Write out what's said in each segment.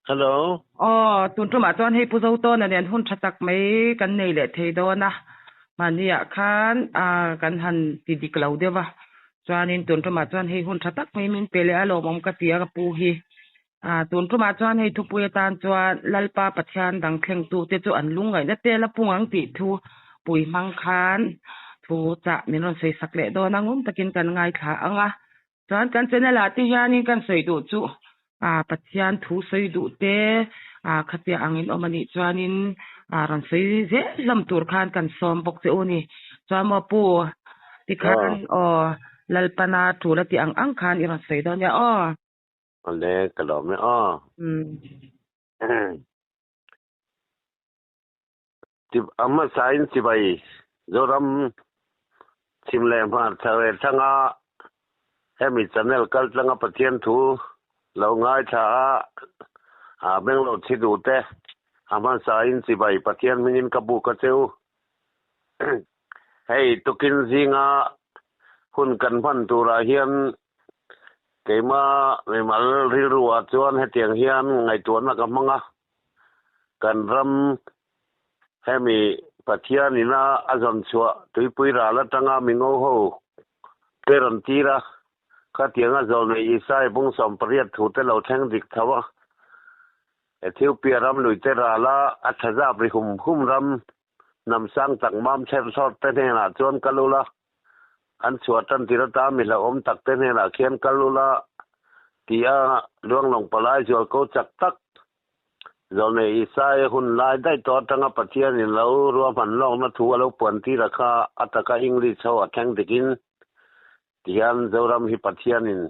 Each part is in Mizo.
Hello. Aw, tun tumah chuan hei Pu Zotawna nen hun tha tak mai kan nei leh thei dawn a, mahniah khan kan han ti dik lo deuh a, chuanin tun tumah chuan hei hun tha tak mai min pe leh a lawmawm ka ti a ka pu hi. Tun tumah chuan hei thupui atan chuan Lalpa Pathian dang thlengtute chu an lungngaihna te la pung ang tih thu pui hmang khan thu chah min rawn sawi sak leh dawn a, ngun takin kan ngaithla ang a. Chuan kan channel ah te hianin kan sawi duh chu ah Pathian thu sawi duh te ah khatia angin awm anih chuanin ah rawn sawi zel hlawm tur khan kan sawm bawk che u ni. Chuan maw Pu tikhan aw Lalpana tul a tih ang ang khan i rawn sawi dawn nia aw. Awle ka lawm e aw. A hmasain chibai Zoram chhim leh hmar thla thanga hemi channel kal tlanga Pathian thu lo ngaithla a, a beng lo chhi duh te a hmasain chibai Pathian hmingin ka buk a che u. Hei tukin zinga hun kan hman turah hian keima mimal rilruah chuan hetiang hian ngaihtuahna ka hmang a. Kan ram hemi Pathian ina a zawn chhuah tuipui ral atanga mi ngo ho te rawn tir a, khatianga zawlnei Isai bung 18 thu te lo thleng dik tho a. Ethiopia ram luite rala a thazap ri hum hum ram hnam sang tak mam thler thlawt te hnenah chuan kal ula, an chhuah tan tir ata mi hlauhawm tak te hnenah khian kal ula tia Luanglawng palai zual ko chak tak Zawlnei Isaia hun lai daih tawh atanga Pathianin lo ruahman lawkna thu a lo puan tir a kha a taka English ho a thleng dikin tihian Zoram hi Pathianin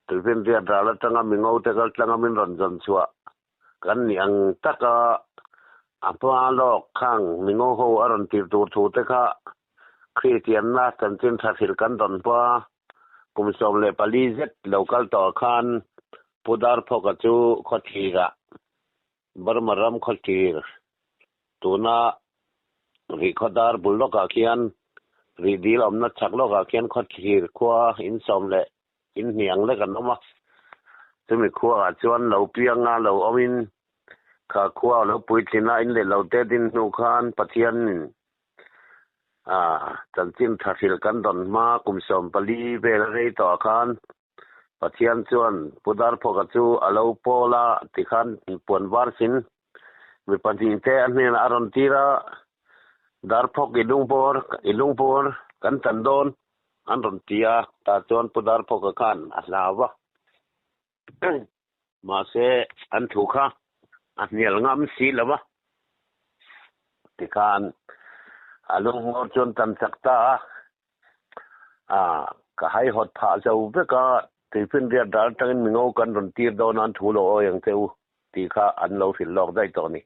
tuifinriat ral atanga mingo te kal tlanga min rawn zawn chhuah kan nih ang taka a hma lawk khang mingo ho a rawn tir tur thu te kha Kristianna chanchin tha hrilh kan dawn hma kum 14 zet lo kal tawh khan Pu Darphawka chu khawthlir-ah Burma ram khawthlir tuna Rihkhawdar bul lawkah khian Rihdil awmna chhak lawkah khian khawthlir khua in sawm leh in hnih ang lek an awm a. Chumi khuaah chuan lo pianga lo awmin kha khua lo puitlin a in leh lo te din hnu khan Pathianin chanchin tha hrilh kan dawn hma kum 14 vel a rei tawh ah khan Pathian chuan Pu Darphawka chu a lo pawl a tikhan puan var sin mi pahnih te a hnenah a rawn tir a, Darphawk i lungbawr i lungbawr kan tan dawn an rawn ti a, tah chuan Pu Darphawka khan a hlau va. Mahse an thu kha a hnial ngam si lo va, tikhan a lunghmawr chuan tan chak ta a, a ka haihawt phah zo vek a, tuifinriat ral atangin mingo kan rawn tir dawn a an thu lo awi ang che u tih kha an lo hrilh lawk daih tawh a ni.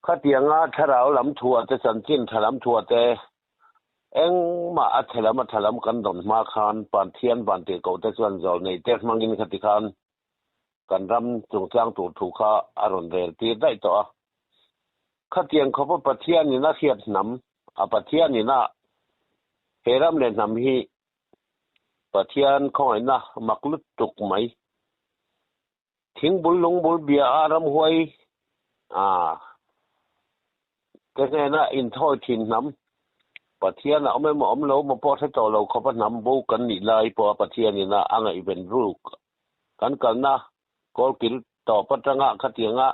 Khatianga thlarau lam thuah te chanchin tha lam thuah te engmah a chhe lam a tha lam kan dawn hma khan Pathian vantirhkoh te chuan zawlnei te hmangin khati khan kan ram chungchang tur thu kha a rawn rel tir daih tawh a. Khatiang khawpa Pathianin a hriat hnam, a Pathianin a he ram leh hnam hi Pathian khawngaihna mak lutuk mai. Thingbul lungbul bia a ramhuai a te hnena inthawi thin hnam, Pathian a awm emaw awm lo emaw pawh hre tawh lo khawpa hnam bo kan nih lai pawha Pathianin a ngaihven ruk kan kalna kawlkil tawp atanga khatianga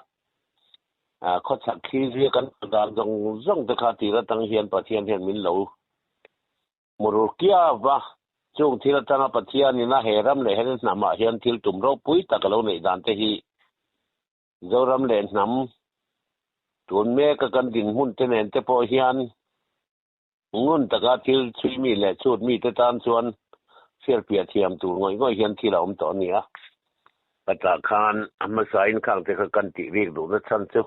khawchhak thli zia kan kal dan zawng zawng te kha tir atang hian Pathian hian min lo hmu kiau a. Chung thil atanga Pathianin a he ram leh he hnamah hian thil tum ropui tak a lo neih dan te hi Zoram leh hnam tun meka kan dinhmun te nen te pawh hian Ngun taka thil chhui mi leh chhut mi te tan chuan hriatpiah thiam tur ngawih ngawih hian thil a awm tawh a ni a. Ka tah khan a hmasa in khang te kha kan tih bik duhna chhan chu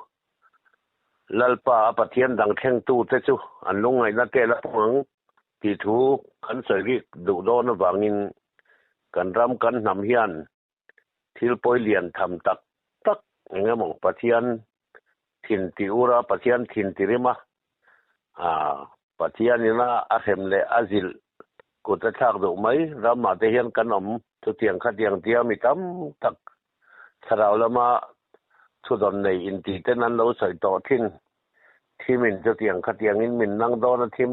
Lalpa a Pathian dang thlengtu te chu an lungngaihna te la pawng ang tih thu kan sawi bik duh dawn avangin kan ram kan hnam hian thil pawi lian tham tak tak eng emaw Pathian thin ti ura Pathian thin ti rima ah Pathian ina a hrem leh a zilh kut a thlak duh mai ramah te hian kan awm chutiang khatiang tia mi tam tak thlarau lama. Thudawn nei inti ten an lo sawi tawh thin. Thimin chutiang khatiangin min nang dawn a thim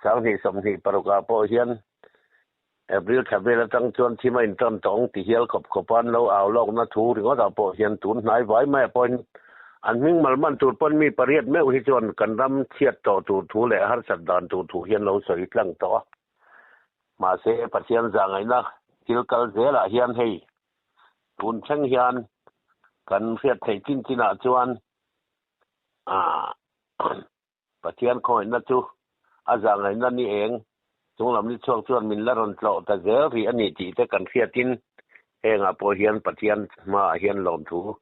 2026 ah pawh hian April thla vel atang chuan thim a intan tawng ti hial khawp khawp a an lo au lawkna thu ringawt ah pawh hian tun hnai vai mai ah pawhin an hming mal man tur pawn mi pariat meuh hi chuan kan ram chhiat tawh tur thu leh harsat dan tur thu hian lo sawi tlang tawh a. Mahse Pathian zahngaihna thil kal zelah hian hei tun thleng hian kan hriat theih chin chinah chuan ah Pathian khawngaihna chu a zahngaihna ni eng chunglam ni chhuak chuan min la rawn tlawh ta zel rih a ni tih te kan hriatin hengah pawh hian Pathian hmaah hian lawmthu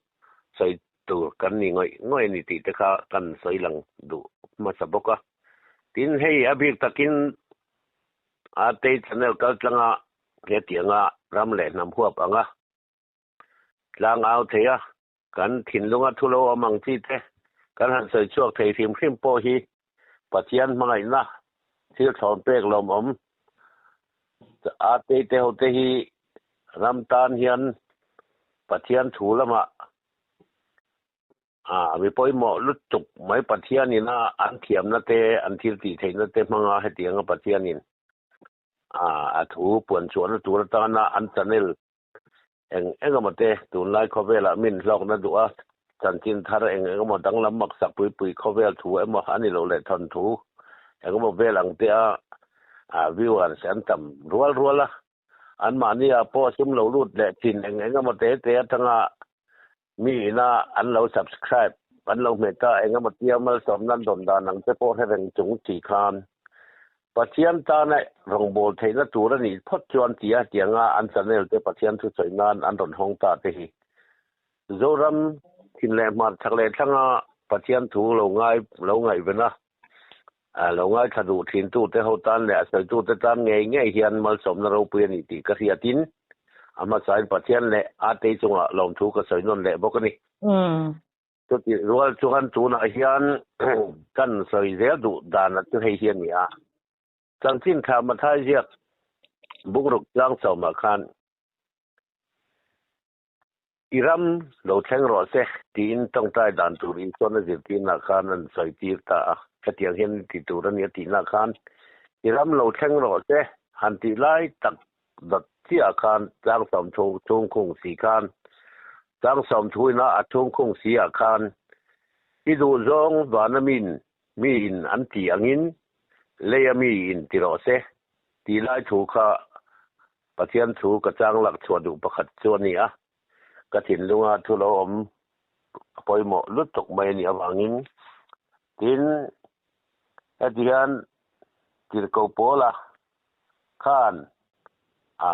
sawi tur kan ni ngawih ngawih a ni tih te kha kan sawi lang duh hmasa bawk a. Tin, hei a bik takin Atei channel kaltlanga hetianga ram leh hnam huap anga tlang au thei a, kan thinlunga thu lo awm ang chi te kan han sawi chhuak thei hrim hrim pawh hi Pathian hmangaihna thil thlawn pek lawmawm Atei te ho te hi ram tan hian Pathian thu lamah A mi pawimawh lutuk mai Pathianin a an thiamna te, an thil tih theihna te hmanga hetianga Pathianin a thu puan chhuahna tur atana an channel eng eng emaw te tunlai khawvelah min hlawkna duh a, chanchin thar eng eng emaw danglam maksak pui pui khawvel thu emaw a ni loh leh thawnthu eng emaw vel ang te a viewers an tam rual rual a, anmahni ah pawh sum lo lut leh thin eng eng emaw te te atanga Mi ina an lo subscribe an lo hmet a, eng emaw tia malsawmna an dawn dan ang te pawh hre reng chung chi khan Pathian tana rawngbâwl theihna tur a nih phawt chuan tia tianga an channel te Pathian thusawi nan an rawn hawng ta te hi Zoram thin leh hmar chak leh thlanga Pathian thu lo ngai lo ngaihven a, lo ngaithla duh thin tute ho tan leh a sawitute tan ngei ngei hian malsawmna ropui a ni tih ka hriatin a hmasain Pathian leh Atei chungah lawmthu ka sawi nawn leh bawk a ni. Chutih rual chuan tunah hian kan sawi zel duh dan a chu hei hi a ni a, Chanchin Thla Mathai ziak bungruk tlang sawmah khan I ram lo thleng rawh se tiin tawngtai dan tur Isuan a zirtirna khan an sawi tir ta a, hetiang hian i ti tur a nia tihna khan i ram lo thleng rawh se han tih lai tak dawt chiah khan tlangsawm thu chhungkhung si khan tlangsawm thuina a chhungkhung si ah khan i duhzawng vana min mi in an tih angin leia mi in ti rawh se tih lai thu kha Pathian thu ka chang lak chhuah duh pakhat chu a ni a, ka thinlunga thu lo awm a pawimawh lutuk mai a nih avangin. Tin, heti hian Tirhkoh Paula khan a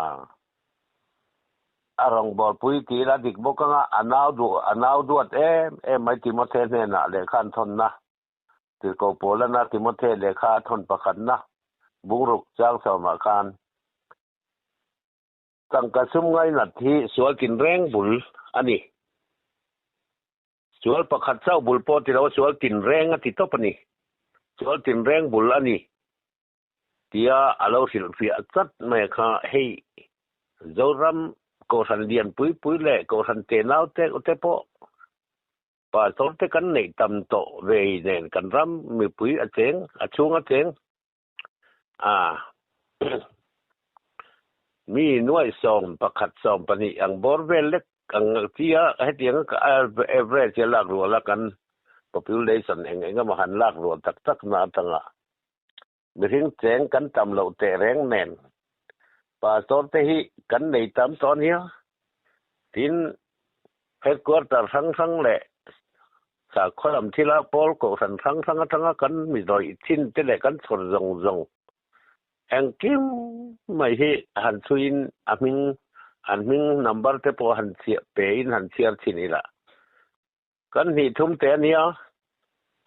a rawngbawlpui tiin a dik bawk anga a nau duh a nau duat em em mai Timothe hnenah lehkha an thawnna Tirhkoh Paulana Timothe lehkha a thawn pakhatna bungruk chang sawmah khan tangka sum ngainat hi sual tinreng bul a ni. Sual pakhat chauh bul pawh ti lo sual tinreng a ti tawp a ni. Sual tinreng bul a ni tia a lo hrilhfiah chat mai kha hei Zoram Kohhran lian pui pui leh Kohhran tenau te te pawh Pastor te kan neih tam tawh vei nen kan ram mipui a cheng, a chhung a cheng a, mi nuaih 11 12 ang bawr vel lek ang chi a hetiang average a lak rual a kan population eng eng emaw han lak rual tak tak na atanga mihring cheng kan tam loh teh reng nen Pastor te hi kan nei tam tawh ania. Tin, headquarter hrang hrang leh sakhaw lam thila pawl kohhran hrang hrang atanga kan mi rawih thin te leh kan chhawr zawng zawng engkim mai hi han chhuiin a hming an hming number te pawh han chhiah pein han chhiar thin ila. Kan hnih thum te a nia.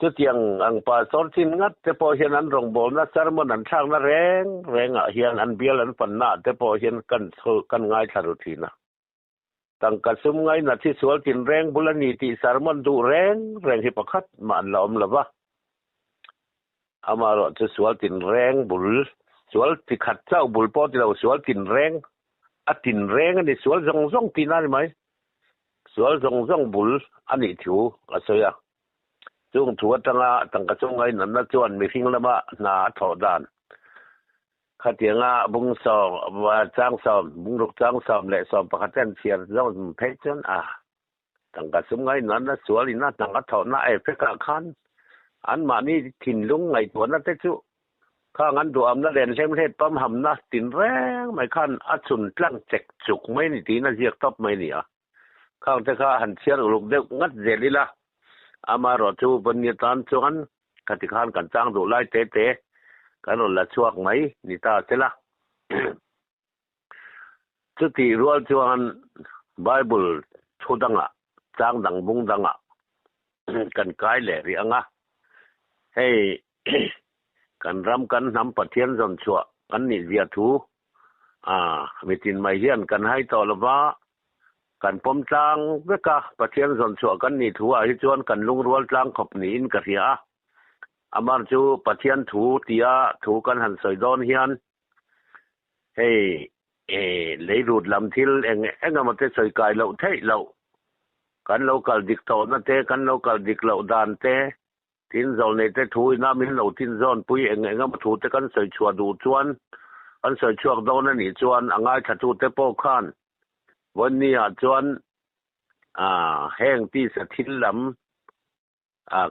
Chutiang ang pastor chin ngat te pawh hian an rawngbawlna sermon an thlakna reng rengah hian an bial an pannaah te pawh hian kan kan ngaithla ru thin a. Tangka sum ngaina thi sual tinreng bul a ni tih sermon duh reng reng hi pakhat mah an la awm lo va. Amaherawh chu sual tinreng bul, sual chi khat chauh bul pawh ti lo, sual tinreng a tinreng a ni, sual zawng zawng tihna a ni mai. Sual zawng zawng bul a nih thu a sawi a. Chung thu atanga tangka chunga inanna chuan mihring lama hna a thawh dan khatianga bung sawm, chang sawm, bungruk chang 11 te an chhiar zawm phei chuan a tangka chunga inanna sual ina hna a thawhna a effect ah khan anmahni thinlung ngaihtuahna te chu Khang an duhamna len hlemhlet pamhamna tinreng mai khan a chhun tlang chek chuk mai ni tiin a ziak tawp mai ni a. Khang te kha han chhiar uluk deuh ngat zel ila, amaherawh chu Bunny atan chuan khati khan kan chang duh lai te te kan rawn la chhuak mai ni ta sela. Chutih rual chuan Bible thu dangah, chang dang bung dangah kan kai leh rih ang a, hei kan ram kan hnam Pathian zawn chhuah kan nih zia thu a mitin mai hian kan hai tawh lova, kan pawm tlang vek a, Pathian zawn chhuah kan nih thu ah hi chuan kan lungrual tlang khawp niin ka hria a, amar chu Pathian thu tia thu kan han sawi dawn hian Hei leirut lam thil eng eng emaw te sawi kai loh theih loh, kan lo kal dik tawhna te, kan lo kal dik loh dan te, tin zawlnei te thu ina min lo tin zawn pui eng eng emaw thu te kan sawi chhuah duh chuan, kan sawi chhuak dawn a nih chuan a ngaithla te pawh khan vawiin ah chuan heng tisa thil lam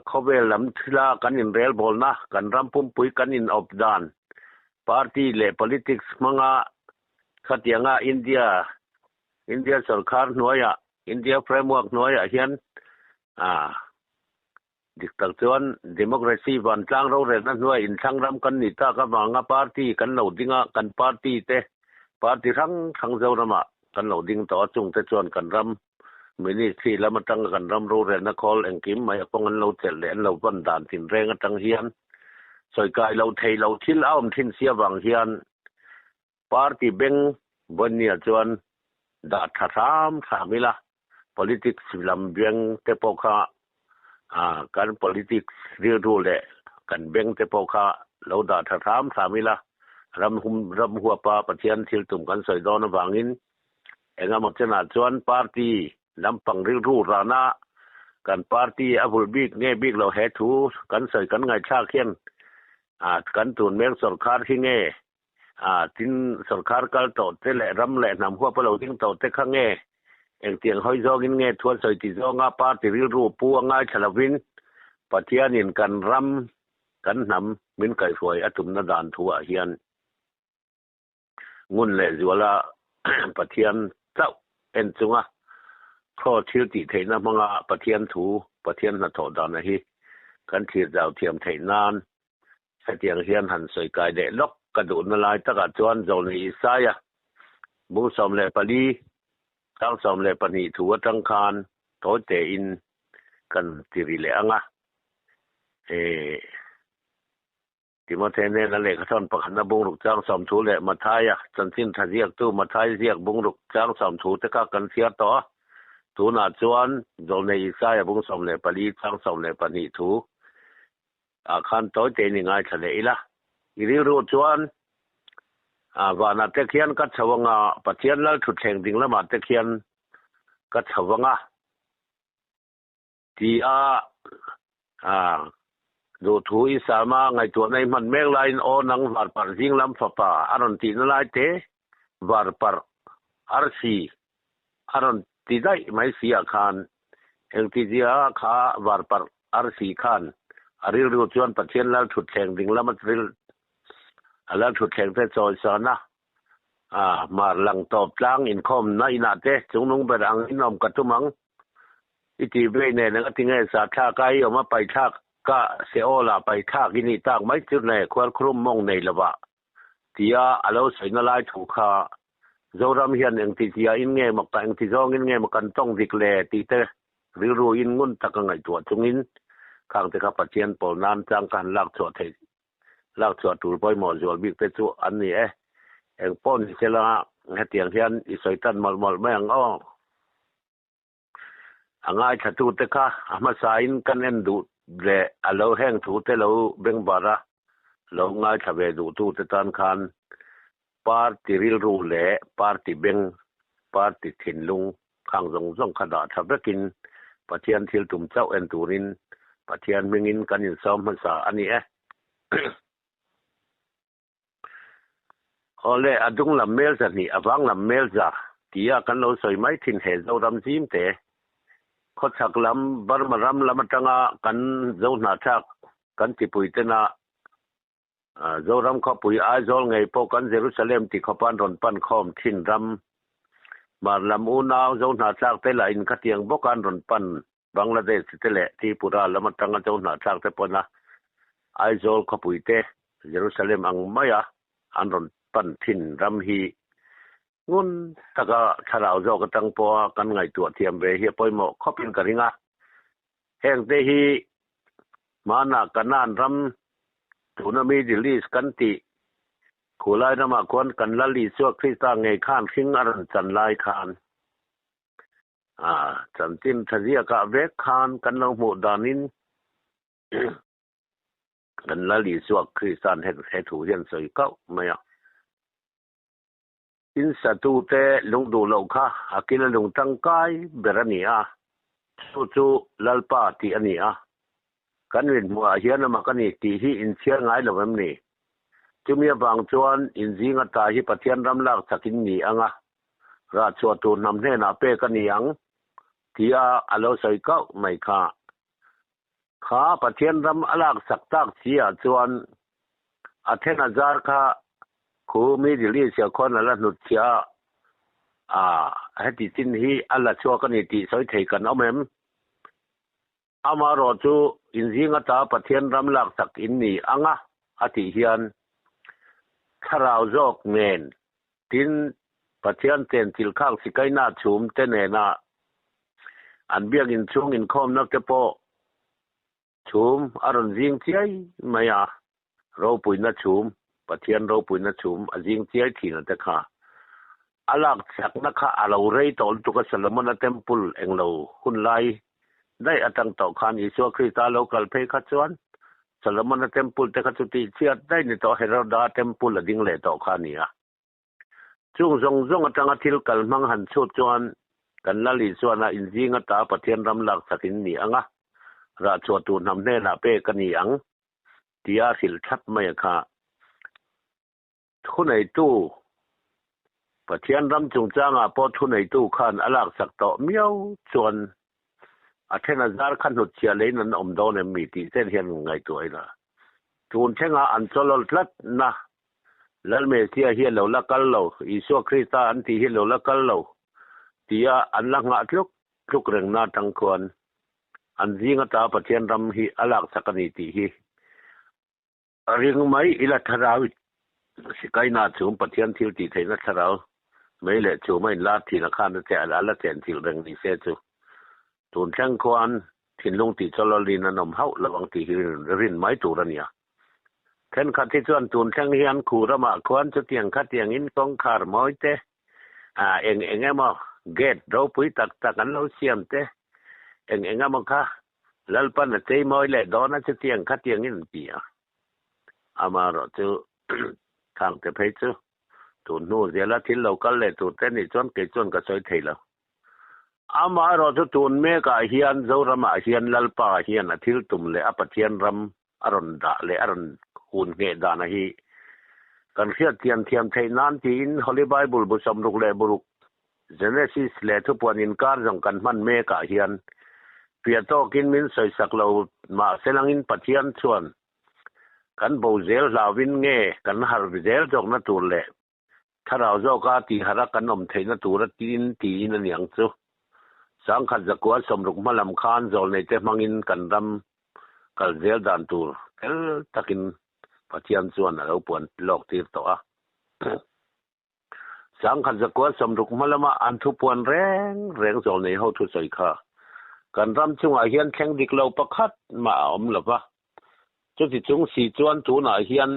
Khawvel lam thila kan inrelbawlna, kan ram pumpui kan inawp dan, party leh politics hmanga khatianga India, India sorkar hnuaiah, India framework hnuaiah hian dik tak chuan democracy vantlang rorelna hnuai inthlang ram kan nih tak avanga party kan lo ding a, kan party te, party hrang hrang Zoramah kan lo ding tawh a, chungte chuan kan ram Ministry lam atanga kan ram rorelna khawl engkim mai a kawng an lo chelh leh an lo vawn dan tinreng atang hian sawikai lo thei lo thil a awm thin si avang hian party beng Bunny-a chuan dah tha hram hram ila politics lam beng te pawh kha kan politics rilru leh kan beng te pawh kha lo dah tha hram hram ila ram hum ram huapa Pathian thil tum kan sawi dawn avangin Engemaw chenah chuan party lampang rilru rana kan party a vulh bik nge bik lo he thu kan sawi kan ngaihthlak hian kan tun mek sawrkhar hi nge tin sawrkhar kal tawh te leh ram leh hnam huap a lo ding tawh te kha nge engtiang hawi zawngin nge thu an sawi ti zawnga party rilru pu a ngaithla lovin Pathianin kan ram kan hnam min kaihhruai a tumna dan thuah hian Ngun leh zuala Pathian chauh en chunga khaw thil tih theihna hmanga Pathian thu, Pathian hnathawh dana hi kan thlir zau thiam theih nan hetiang hian han sawi kai leh lawk ka duhna lai takah chuan Zawlni Isaia bung 14 chang 12 thu atang khan tawi tein kan ti ri leh ang a. Timothy hnena lehkha thawn pakhatna bungruk chang 30 leh Mathaia chanchin tha ziaktu Mathai ziak bungruk chang 30 te kha kan chhiar tawh a. Tunah chuan Zawlnei Isaia bung 14 chang 12 thu ah khan tawi tein i ngaithla leh ila. I rilru chuan vanah te khian ka chho anga, Pathian lal thutthleng ding lamah te khian ka chho anga. Ti a, duhthu i sama ngaihtuahna i hman mek laiin aw nang varparh zing lam fapa a rawn tihna lai te varparh arsi a rawn ti daih mai si ah khan engtizia kha varparh arsi khan a rilru chuan Pathian lal thutthleng ding lama ril a lal thutthleng te chawisan a mar lang tawp tlang inkhawmna inah te chungnung ber ang in awm ka tum ang. I tih vei nen eng a ti nge sa thlak a i awm a pai thlak ka Seol ah pai thlak i nih tak mai chu ne khuarkhurum mawng nei lo ah tia a lo sawina lai thu kha Zoram hian engti zia in nge maw ka engti zawng in nge maw kan tawng dik le tih te rilru in ngun tak a ngaihtuah chungin khang te kha Pathian pawl nan chang ka han lak chhuah theih lak chhuah tur pawimawh zual bik te chu an ni e. Eng pawh ni sela hetiang hian i sawi tan mawlh mawlh mai ang aw. A ngaithlatute kha a hmasain kan en duh leh a lo heng thute lo bengvar a, lo ngaithla ve duhtute tan khan party rilru leh party beng, party thinlung Khang zawng zawng kha dah tha vekin Pathian thil tum chauh en turin Pathian hmingin kan insawm hmasa a ni e. Awle, a dung lam mel zahnih, a vang lam mel za tia kan lo sawi mai thin he Zoram zim te. Khawchhak lam, Burma ram lam atanga kan Zohnahthlak kan chipui tena Zoram khawpui Aizawl ngei pawh kan Jerusalem ti khawpa an rawn pan khawm thin ram. Hmar lam unau Zohnahthlak te lah in khatiang bawka an rawn pan Bangladesh te leh Tripura lam atanga Zohnahthlak te pawna Aizawl khawpui te Jerusalem ang maia an rawn pan thin ram hi ngun taka thlarau zawk atang pawha kan ngaihtuah thiam ve hi a pawimawh khawpin ka ring a. Hengte hi hmanah Kanaan ram tuna Middle East kan tih khulai ramah khuan kan Lal Isua Krista ngei khan hring a rawn chan lai khan a chanchin tha ziakah vek khan kan lo hmuh danin kan Lal Isua Krista'n he thu hian sawi kauh mai a. In satute lung duh loh kha a kil a lung tangkai ber a ni a, chu chu Lalpa tih a ni a. Kan rinhmuhah hian amah ka ni tih hi in chhiar ngai lo em ni? Chumi avang chuan in zinga ta hi Pathian ram lak chak in ni ang a, rah chhuah tur hnam hnenah pek a ni ang tia a lo sawi kauh mai kha. Kha Pathian ram a lak chak tak si ah chuan a then a zar kha khu Middle East ah khuan a la hnut chhiah a, heti chin hi a la chhuak a ni tih sawi thei kan awm em? Amaherawh chu inzing ata Pathian ram lak chak in ni ang a a tih hian thlarau zawk nen tin Pathian chenchilh khak sikaina chhum te nena An biakinn chhung inkhawmna te pawh chhum a rawn zing chiai mai a, ropuina chhum, Pathian ropuina chhum a zing chiai thin a te kha. A lak chakna kha a lo rei tawh lutuk a, Solomona Temple englo hun lai daih atang tawh khan Isua Krista lo kal phei kha chuan Solomona Temple te kha chu tih chhiat daih ni tawh Heroda Temple a ding leh tawh kha a ni a. Chung zawng zawng atanga thil kal hmang han chhut chuan kan Lal Isuana inzing ata Pathian ram lak chak in ni ang a, rah chhuah tur hnam hnenah pek a ni ang tia a hrilh thlap mai a kha. Thuneitu, Pathian ram chungchangah pawh thuneitu khan a lak chak tawh miau chuan a then a zar kha hnutchhiah leiin an awm dawn em mi tih chen hian ngaihtuah ila tun thlengah an chawlawl tlat na Lal Mesia hi a lo la kal lo, Isua Krista an tih hi a lo la kal lo tia an la nghah tluk tluk reng na atang khuan an zing ata Pathian ram hi a lak chak a ni tih hi a ring mai ila thlarau sikaina chhum Pathian thil tih theihna thlarau mai leh chhum a inlar thin a khan a che a la chen thilh reng ni se chu tun thleng khuan thinlung tih chawlawlin an awm hauh lo ang tih hi rin mai tur a nia. Thenkhat hi chuan tun thleng hian khu ramah khuan chutiang khatiangin kawngkhar mawi te, ah eng eng emaw gate ropui tak tak an lo siam te, eng eng emaw kha Lalpan a chei mawi leh dawn a chutiang khatiangin an ti a. Amaherawh chu Thangte phei chu tun hnu zela thil lo kal leh tur te nih chuan kei chuan ka sawi thei lo. Amaherawh chu tun mekah hian Zoramah hian Lalpa hian a thil tum leh a Pathian ram a rawn dah leh a rawn hun ngheh dana hi kan hriat thiam thiam theih nan tiin Holy Bible bu 66 leh buruk Genesis leh thupuan inkar zawng kan hman mekah hian piah tawkin min sawisak lo mahse langin Pathian chuan kan bo zel hlauhin nge kan harh zel zawkna tur leh Thlarau zawka tihharh a kan awm theihna tura tiin tiin a niang chu. Sangkhat zakua 60 hma lam khan zawlneite hmangin kan ram kal zel dan tur fel takin Pathian chuan a lo puan lawk tir tawh a. Sangkhat zakua 60 hma lama an thu puan reng reng zawlnei ho thusawi kha kan ram chungah hian thleng dik lo pakhat mah a awm lo va. Chuti chung si chuan tunah hian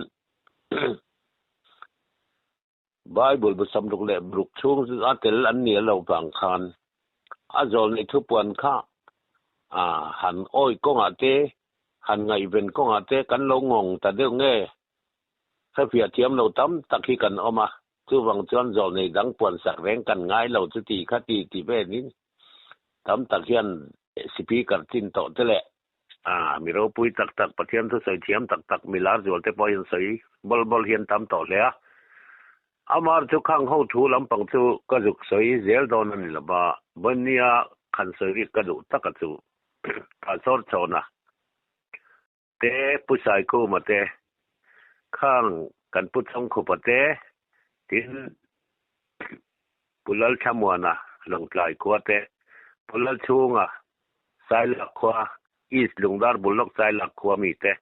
Bible bu 66 leh buruk chhung a tel an ni a lo vang khan a zawlnei thupuan kha han awi kawngah te, han ngaihven kawngah te kan lo ngawng ta deuh nge? Hrefiah thiam lo tam tak hi kan awm a. Chuvang chuan zawlnei dang puan sak reng kan ngai lo chuti kha ti ti venin tam tak hian Speaker chin tawh te leh mi ropui tak tak Pathian thusawi thiam tak tak mi lar zual te pawh hian sawi bawl bawl hian tam tawh hle a. Amar chu khang ho thu lampang chu ka zuk sawi zel dawn a ni lo va, Bunny-a khan sawi rik ka duh taka chu Pastor Chhawna te, Pu Saikhuma te, khang kan Pu Chawngkhupa te, tin Pu Lalthlamuana Lawngtlai khua te, Pu Lalchhunga Sailak khua, East Lungdar bul lawk Sailak khua mi te,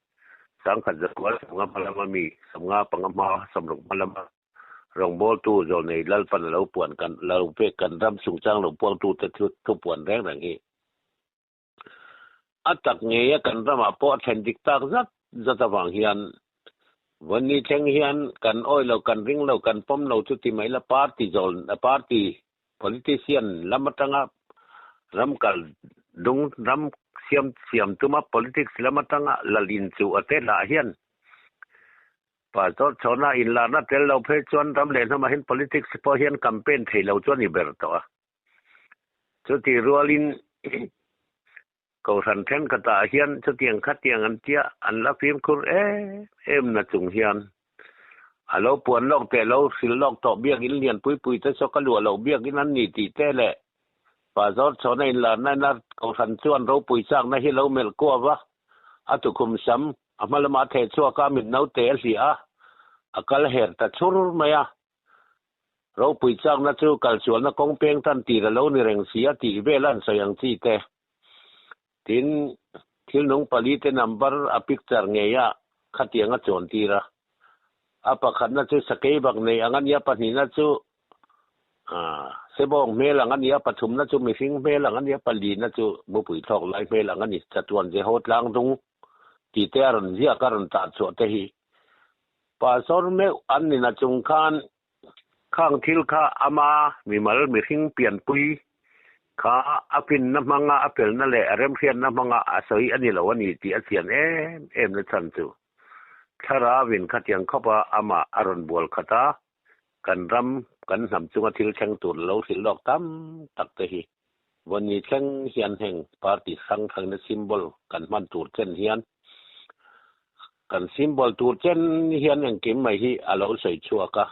sangkhat zakua sawmnga hma lama mi, 75 hma, 60 hma lama rawngbawltu zawlnei Lalpan a lo puan kan lo pek kan ram chungchang lo puangtute thu thupuan reng reng hi. A tak ngeia kan ramah pawh a thlen dik tak zat zat avang hian Vawni thleng hian kan awi lo, kan ring lo, kan pawm lo chu ti mai la party zawl, party politician lam atanga ram kal dung ram siam siam tuma politics lam atanga lal inchuh a te lah hian Pastor Chhawna inlarna tel lo phei chuan ram leh hnamah hian politics pawh hian campaign thei lo chu a ni ber tawh a. Chutih rualin Kohhran thenkhatah hian chutiang khatiang an tia an la fimkhur em em na chung hian a lo puan lawk teh lo hrilh lawk tawh biakin lian pui pui te saw ka luah loh biakin an ni tih te leh Pastor Chhawna inlarna ina Kohhran chuan ropui chakna hi lo melh kuau a, a tukhum sam a hma lamah a theh chhuak a, mit naute a hliah a, a kal her ta chhur mai a. Ropui chakna chu kalsualna kawng peng tan tir a lo ni reng si a tih vel an sawi ang chi te. Tin, thil nung pali te number a picture ngei a khatiang a chuan tir a. A pakhatna chu sakei bak nei ang a nia, pahnihna chu sebawng hmel ang a nia, pathumna chu mihring hmel ang a nia, palina chu mupui thlawk lai hmel ang a ni. Chatuan Jeho tlang dung tih te a rawn ziak a rawn tah chhuah te hi Pastor meuh an nina chung khan khang thil kha ama mimal mihring pianpui kha a finna hmanga a felna leh a remhriatna hmanga a sawi a ni lo a ni tih a chian em em na chhan chu Thlarauin khatiang khawpa amah a rawn bual khat a, kan ram kan hnam chunga thil thleng tur lo hrilh lawk tam tak te hi Vawni thleng hian heng party hrang hrangna symbol kan hman tur chen hian Kan symbol tur chen hian engkim mai hi a lo sawi chhuak a.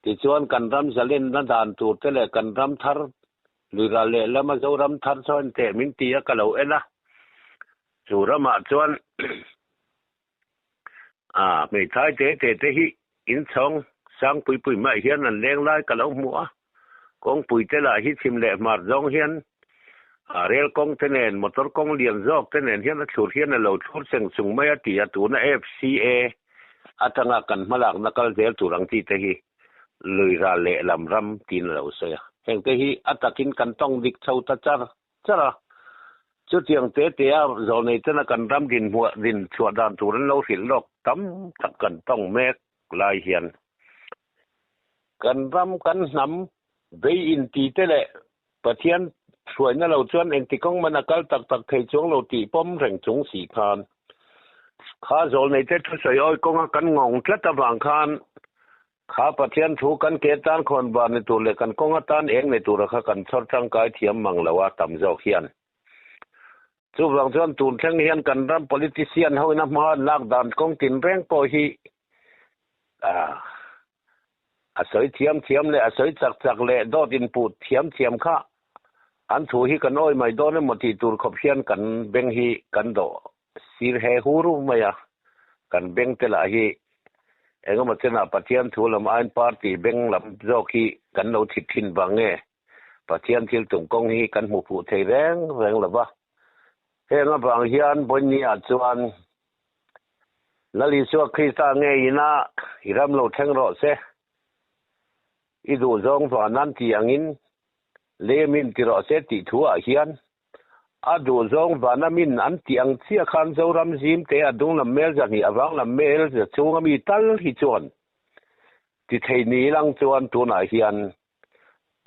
Tichuan kan ram zalenna dan tur te leh kan ram thar luiral leh lama Zoram thar chuan teh min ti a ka lo en a. Chu ramah chuan a hmeithai te te te hi inchhawng sang pui pui mai hian an leng lai ka lo hmu a. Kawngpui te lah hi chhim leh hmar zawng hian rel kawng te nen motor kawng lian zawk te nen hian a thlur hian a lo thlur cheng chung mai a ti a, tuna FCA atanga kan hmalakna kal zel tur ang chi te hi lui ral leh lam ram tiin a lo sawi a. Heng te hi a takin kan tawng dik chho ta char char a, chutiang te te a zawlnei tena kan ram dinhmuah din chhuah dan tur an lo hrilh lawk tam tak kan tawng mek lai hian Kan ram, kan hnam vei inti te leh Pathian hruaina lo chuan engti kawng man a kal tak tak thei chuang lo tih pawm reng chung si khan kha zawlnei te thusawi awi kawnga kan ngawng tlat avang khan kha Pathian thu kan ke tan khawn var ni tur leh kan kawng atan eng nei tura kha kan chhawr tangkai thiam mang lo a tam zawk hian. Chuvang chuan tun thleng hian kan ram politician hoina hma lak dan kawng tinreng pawh hi A sawi thiam thiam leh a sawi chak chak leh dawt inpuh thiam thiam kha an thu hi kan awi mai dawn emaw tih tur khawp hian kan beng hi kan dawh sir he hu ru mai a, kan beng te lah hi engemaw chenah Pathian thu lam aiin party beng lam zawk hi kan lo thit thin vang nge Pathian thil tum kawng hi kan hmu fuh thei reng reng lo va, heng avang hian Boinia chuan Lal Isua Krista nge ina i ram lo thleng rawh se. I duhzawng van an tih angin lemin ti rawh se tih thu ah hian a duhzawng vana min an tih ang chiah khan Zoram zim te a dung lam mel zahnih a vang lam mel za chunga mi tal hi chuan ti thei ni lang chuan tunah hian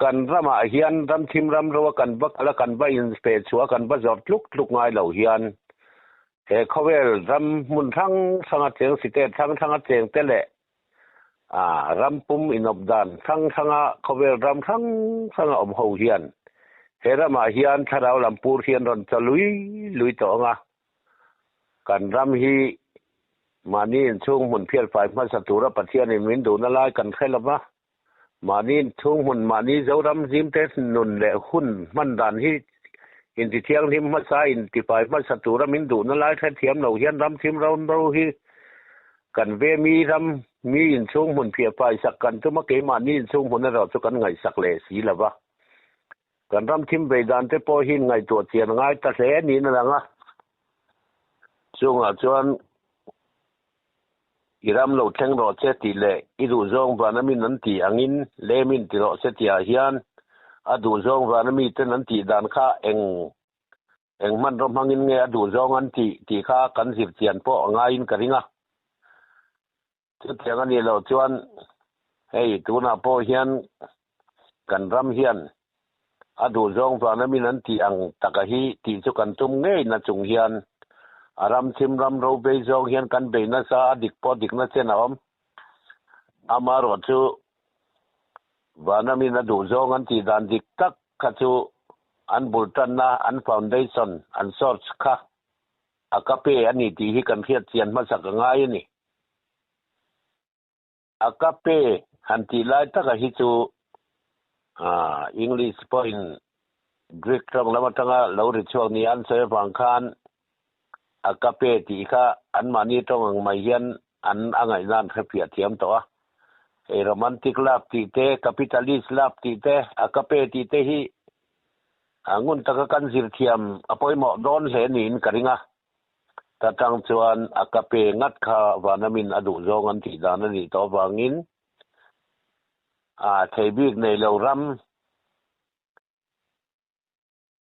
kan ramah hian ram thim ram ro a kan va kal a kan va inpe chhuah a kan va zawrh tluk tluk ngai lo hian he khawvel ram hmun hrang hranga cheng state hrang hranga cheng te leh A ram pum inawp dan hrang hranga khawvel ram hrang hranga awm ho hian he ramah hian thlarau lam pur hi an rawn chaw lui lui tawh ang a. Kan ram hi mahni inchhung hmun phialfai hmasa tura Pathianin min duhna lai kan hre lo va, mahni inchhung hmun mahni Zoram zimte nun leh hun hman dan hi intithianghlim hmasa intifai hmasa tura min duhna lai hrethiam lo hian ram thim ro ro hi Kan ve mi ram mi inchhung hmun phiah faisak kan tum a, keimahni inchhung hmun erawh chu kan ngaihsak leh si lo va. Kan ram thim vei dan te pawh hi inngaihtuah chian a ngai ta hle niin a lang a. Chungah chuan i ram lo thleng rawh che tih leh i duhzawng vana min an tih angin lemin ti rawh se tihah hian a duhzawng vana miten an tih dan kha eng Eng hmanraw hmangin nge a duh zawng an tih tih kha kan zir chian pawh a ngaiin ka ring a. Chutiang a nih loh chuan hei tunah pawh hian kan ram hian a duh zawng vana min an tih ang taka hi tih chu kan tum ngei na chung hian a ram thim ram ro bei zawng hian kan bei nasa a dik pawh dikna chen a awm. Amaherawh chu vana min a duh zawng an tih dan dik tak kha chu an bul tanna, an foundation, an source kha a ka pe a ni tih hi kan hriat chian hmasak a ngai a ni. A ka pe han tih lai taka hi chu English pawhin Greek tawng lam atanga lo ri chhuak nia an sawi avang khan a ka pe tih kha anmahni tawng ang mai hian an a ngaihna an hrefiah thiam tawh a. Hei romantic love tih te, capitalist love tih te, a ka pe tih te hi ngun taka kan zir thiam a pawimawh dawn hle niin ka ring a. Ta tang chuan a ka pe ngat kha Vanamin a duh zawng an tih dan a nih tawh avangin a thei bik nei lo ram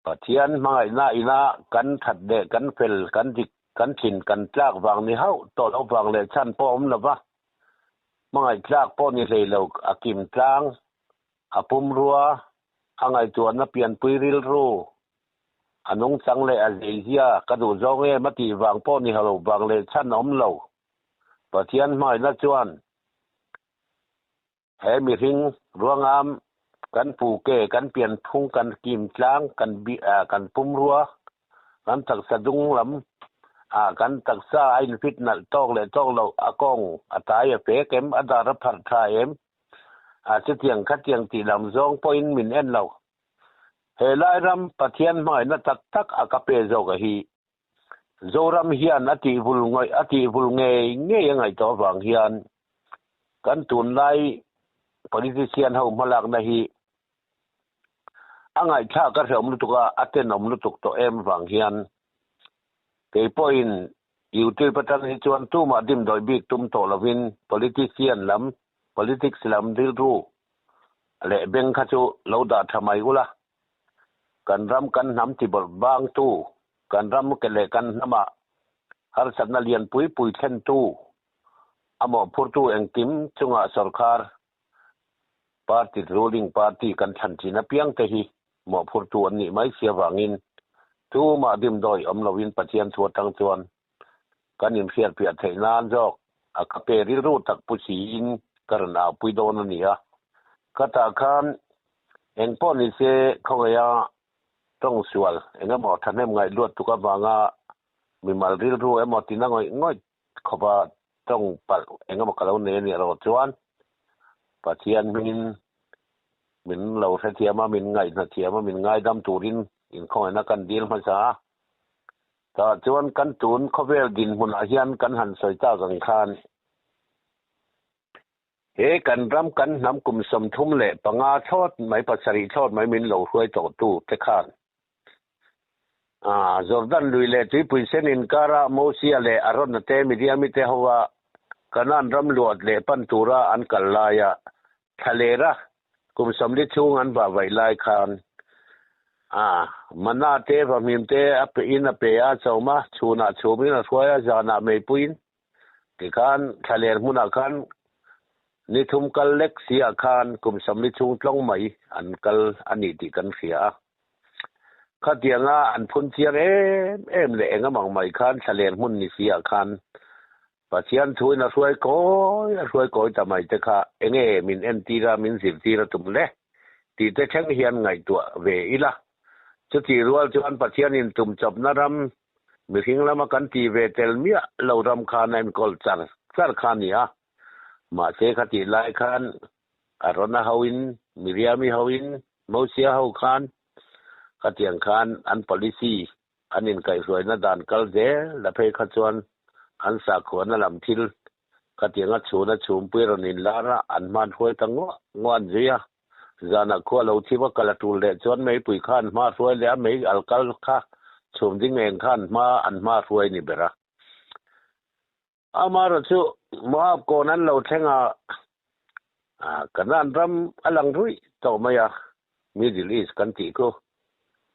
Pathian hmangaihna ina kan that leh kan fel, kan dik, kan thin, kan tlak vang ni hauh tawh loh vang leh chhan pawh awm lova, hmangaih tlak pawh ni hlei lo, a kim tlang, a pumrua, a ngaihtuahna pianpui rilru, a nungchang leh a zeizia ka duh zawng em a tih vang pawh ni hauh vang leh chhan awm lo. Pathian hmangaihna chuan He mihring ruangam kan pu ke, kan pianphung, kan kimtlang, kan kan pumrua, kan taksa dung lam ah kan taksa a infit nalh tawk leh tawk loh, a kawng a tai a fek em, a dar a pharh tha em, a chutiang khatiang tih lam zawng pawhin min en lo. He lai ram Pathian hmangaihna tak tak a ka pe zawk a hi. Zoram hian a tih vul ngawih a tih vul ngei ngei a ngaih tawh avang hian kan tunlai politician ho hmalakna hi a ngaihthlak a hrehawm lutuk a, a tenawm lutuk tawh em vang hian kei pawhin YouTube atang hi chuan tumah dimdawi bik tum tawh lovin politician lam politics lam rilru leh beng kha chu lo dah tha mai ula. Kan ram kan hnam tibawlh bangtu, kan ram ke leh kan hnamah harsatna lian pui pui thlentu, a mawhphurtu engkim chungah sorkar party ruling party kan thlan thin apiangte hi mawhphurtu an nih mai si avangin tumah dimdawi awm loin Pathian thu atang chuan kan inhriatpiah theih nan zawk a ka pe rilru tak pu siin ka rawn aupui dawn a ni a. Ka tah khan eng pawh ni se khawngaiha tawng sual eng emaw thahnem ngaih luat tuk avanga mimal rilru emaw tina ngawih ngawih khawpa tawng palh eng emaw ka lo nei a nih erawh chuan Pathian hmingin min lo hrethiam a, min ngaihhna thiam a, min ngaidam turin inkhawngaihna kan dil hmasa a. Tah chuan kan tun khawvel dinhmunah hian kan han sawi tak ang khan he kan ram kan hnam kum 35 thlawt mai 7 thlawt mai min lo hruai tawh tu te khan Jordan lui leh tuipui sen inkara Mosia leh Arona te Midiami te hova Kanaan ram luat leh pan tura an kal laia thlalera Kum 40 chhung an vah vaih lai khan a mana te vahmim te a pe in a pe a chawm a, chhunah chhum in a hruai a, zanah meipuiin tikhan thlaler hmunah khan ni thum kal lek si ah khan kum 40 chhung tlawng mai an kal a ni tih kan hria a. Khatianga an phun chiang em em leh engamang mai khan thlaler hmun ni si ah khan. Pathian thuin a hruai kawi a hruai kawi ta mai te kha enge min entir a, min zirtir a tum le tih te thleng hian ngaihtuah ve ila. Chutih rual chuan Pathianin tum chawpna ram, mihring lama kan tih ve tel miah lo ram khan a enkawl char char kha a ni a. Mahse khatih lai khan Arona hoin, Miriami hoin, Mosia ho khan khatiang khan an policy an inkaihhruaina dan kal zel la phei kha chuan an sakhuana lam thil khatianga chhuna chhumpui rawn inlar a, an hman hruai ta nguah nguah an zui a. Zanah khua lo thim a kal a tul leh chuan meipui kha an hma hruai leh a, mei al kal kha chhum ding eng kha an hma an hma hruai ni ber a. Amaherawh chu Moab kawn an lo thleng a, Kanaan ram a lang ruih tawh mai a, Middle East kan tih khu.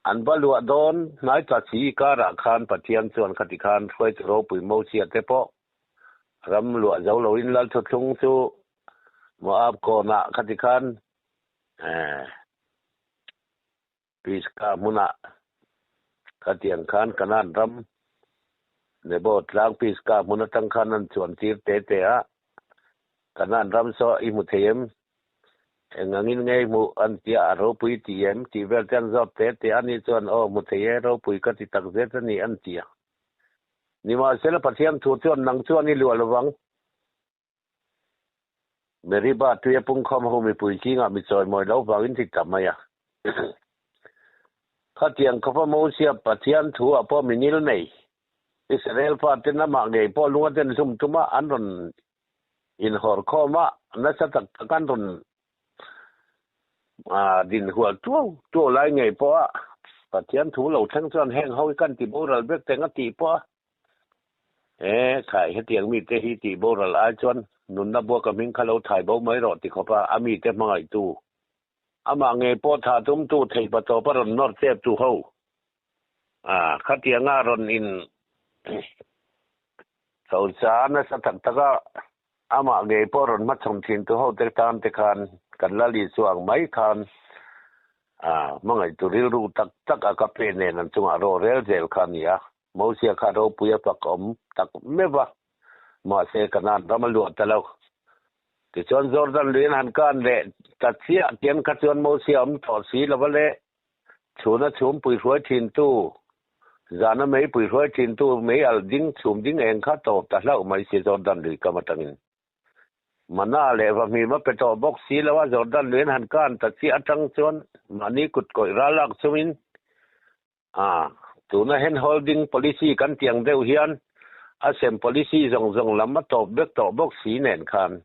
An va luah dawn hnai tla chi karah khan Pathian chuan khati khan hruaitu ropui Mosia te pawh ram luah zo loin Lalthuthlung chu Moab kawnah khati khan Pisgah hmunah khatiang khan Kanaan ram Nebo tlang Pisgah hmun atang khan an chuan tir te te a, Kanaan ram saw i hmu thei em? Eng angin nge i hmuh? An tia a ropui i ti em? Tih vel te an zawt te te a, ani chuan aw hmu thei e, ropui ka ti tak zet a ni an ti a. Nimahsela Pathian thu chuan nang chuan i luah lovang. Meriba tuia pungkhawm ho mipui zingah mi chawimawi lo vangin ti ta mai a. Khatiang khawpa Mosia Pathian thu ah pawh mi nil nei. Israel faten amah ngei pawh lunga den hlum tuma an rawn inhawr khawm a, nasa tak tak an rawn din hual tuau tuau lai ngei pawh a Pathian thu lo thleng chuan heng ho hi kan ti boral vek teng a tih pawh a E khai, hetiang mite hi tih boral ai chuan nunna buaka hming kha lo thai bo mai rawh ti khawp a, a mite hmangaihtu, amah ngei pawh tha tumtu thei pa tawp a rawn nawr chep tu ho a, khatianga rawn in chho cha nasa tak tak a, amah ngei pawh rawn hmachhawn thin tu ho te tan te khan kan la li chuang mai khan a, hmangaihtu rilru tak tak a ka pe nen an chungah rorel zel kha a ni a. Mosia kha ropui a pak awm tak meuh va, mahse Kanaan ram a luah ta lo. Tichuan Jordan lui an han kan leh ta chiah tiang kha chuan Mosia awm tawh si lo va le, chhuna chhum pui hruai thintu, zana mei pui hruai thintu mei alh ding chhum ding eng kha tawp ta hlauh mai si Jordan lui kam atangin. Mana leh vahmim a pe tawh bawk si lo a, Jordan lui an han kan ta chiah atang chuan mahni kut kawih ral lak chungin A, tuna hand holding policy kan tih ang deuh hian a sem policy zawng zawng lam a tawp vek tawh bawk si nen khan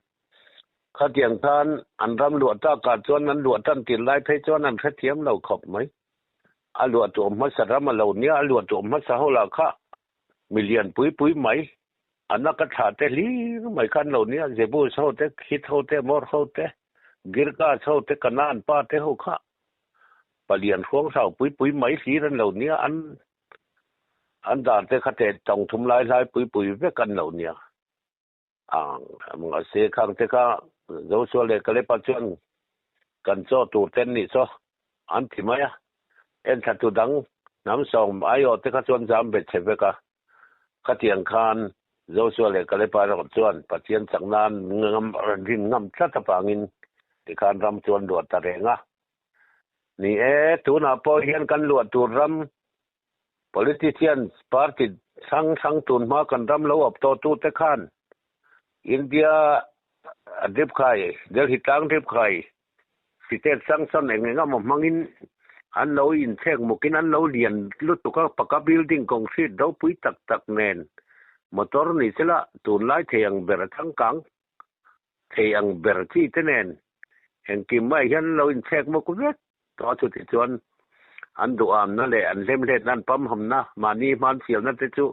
khatiang khan an ram luah takah chuan an luah tan tir lai phei chuan an hrethiam lo khawp mai. A luah tu awm hmasa ram a lo nia, a luah tu awm hmasa ho lah kha milian pui pui mai, a nak a thlah te hlir mai khan lo nia, Jebus ho te, Hit ho te, Amor ho te, Girgas ho te, Kanaan pa te ho kha Palian hruang hrau pui pui mai hlir an lo nia, an an dar te kha te tawng thum lai hlai pui pui vek an lo nia. Ang mahse khang te kha Joshua leh Kalepa chuan kan chaw tur ten nih chaw an ti mai a, en thla tu dang hnam sawm aiawh te kha chuan zam bet che vek a. Khatiang khan Joshua leh Kalepa erawh chuan Pathian chak nan ngam rin ngam tlat avangin tikhan ram chu an luah ta reng a. Ni e, tunah pawh hian kan luah tur ram politicians party hrang hrang tun hma kan ram lo awp tawh tute khan India drip khai, Delhi tlang drip khai, state sanction eng eng emaw hmangin an lo inchhek mukin an lo lian lutuk a, paka building concrete ropui tak tak nen motor ni sela tunlai thei ang ber a changkang thei ang ber chi te nen engkim mai hian an lo inchhek muk vek tawh a, chuti chuan an duhamna leh an hlemhletna an pamhamna mahni hmansialna te chu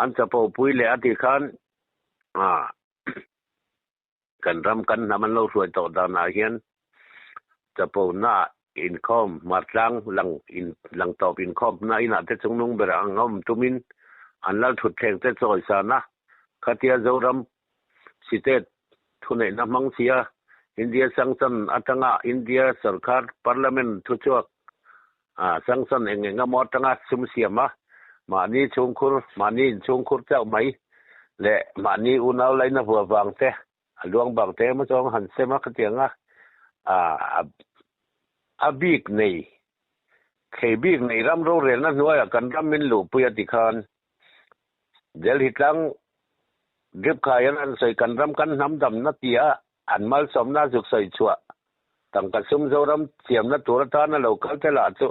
an chapo pui leh a tih khan ah Kan ram kan hnam an lo hruai tawh danah hian chapona inkhawm hmartlang lang in lang tawp inkhawmna inah te chungnung ber ang awm tumin an lal thutthleng te chawi san a, khatia Zoram state thuneihna hmang sia India sanction atanga India sorkar parliament thuchhuak sanction eng eng emaw atanga sum siam a, mahni chhungkhur mahni inchhungkhur chauh mai. Leh mahni unau laina vua vang te, a luang bang te emaw chuan han sem a khatiang a, a bik nei, thei bik nei ram rorelna hnuaiah kan ram min luhpui a ti khan Delhi tlang drip khai an han sawi kan ram kan hnam damna tia an malsawmna zuk sawi chhuah tangka sum Zoram siamna tur atana lo kal te lah chu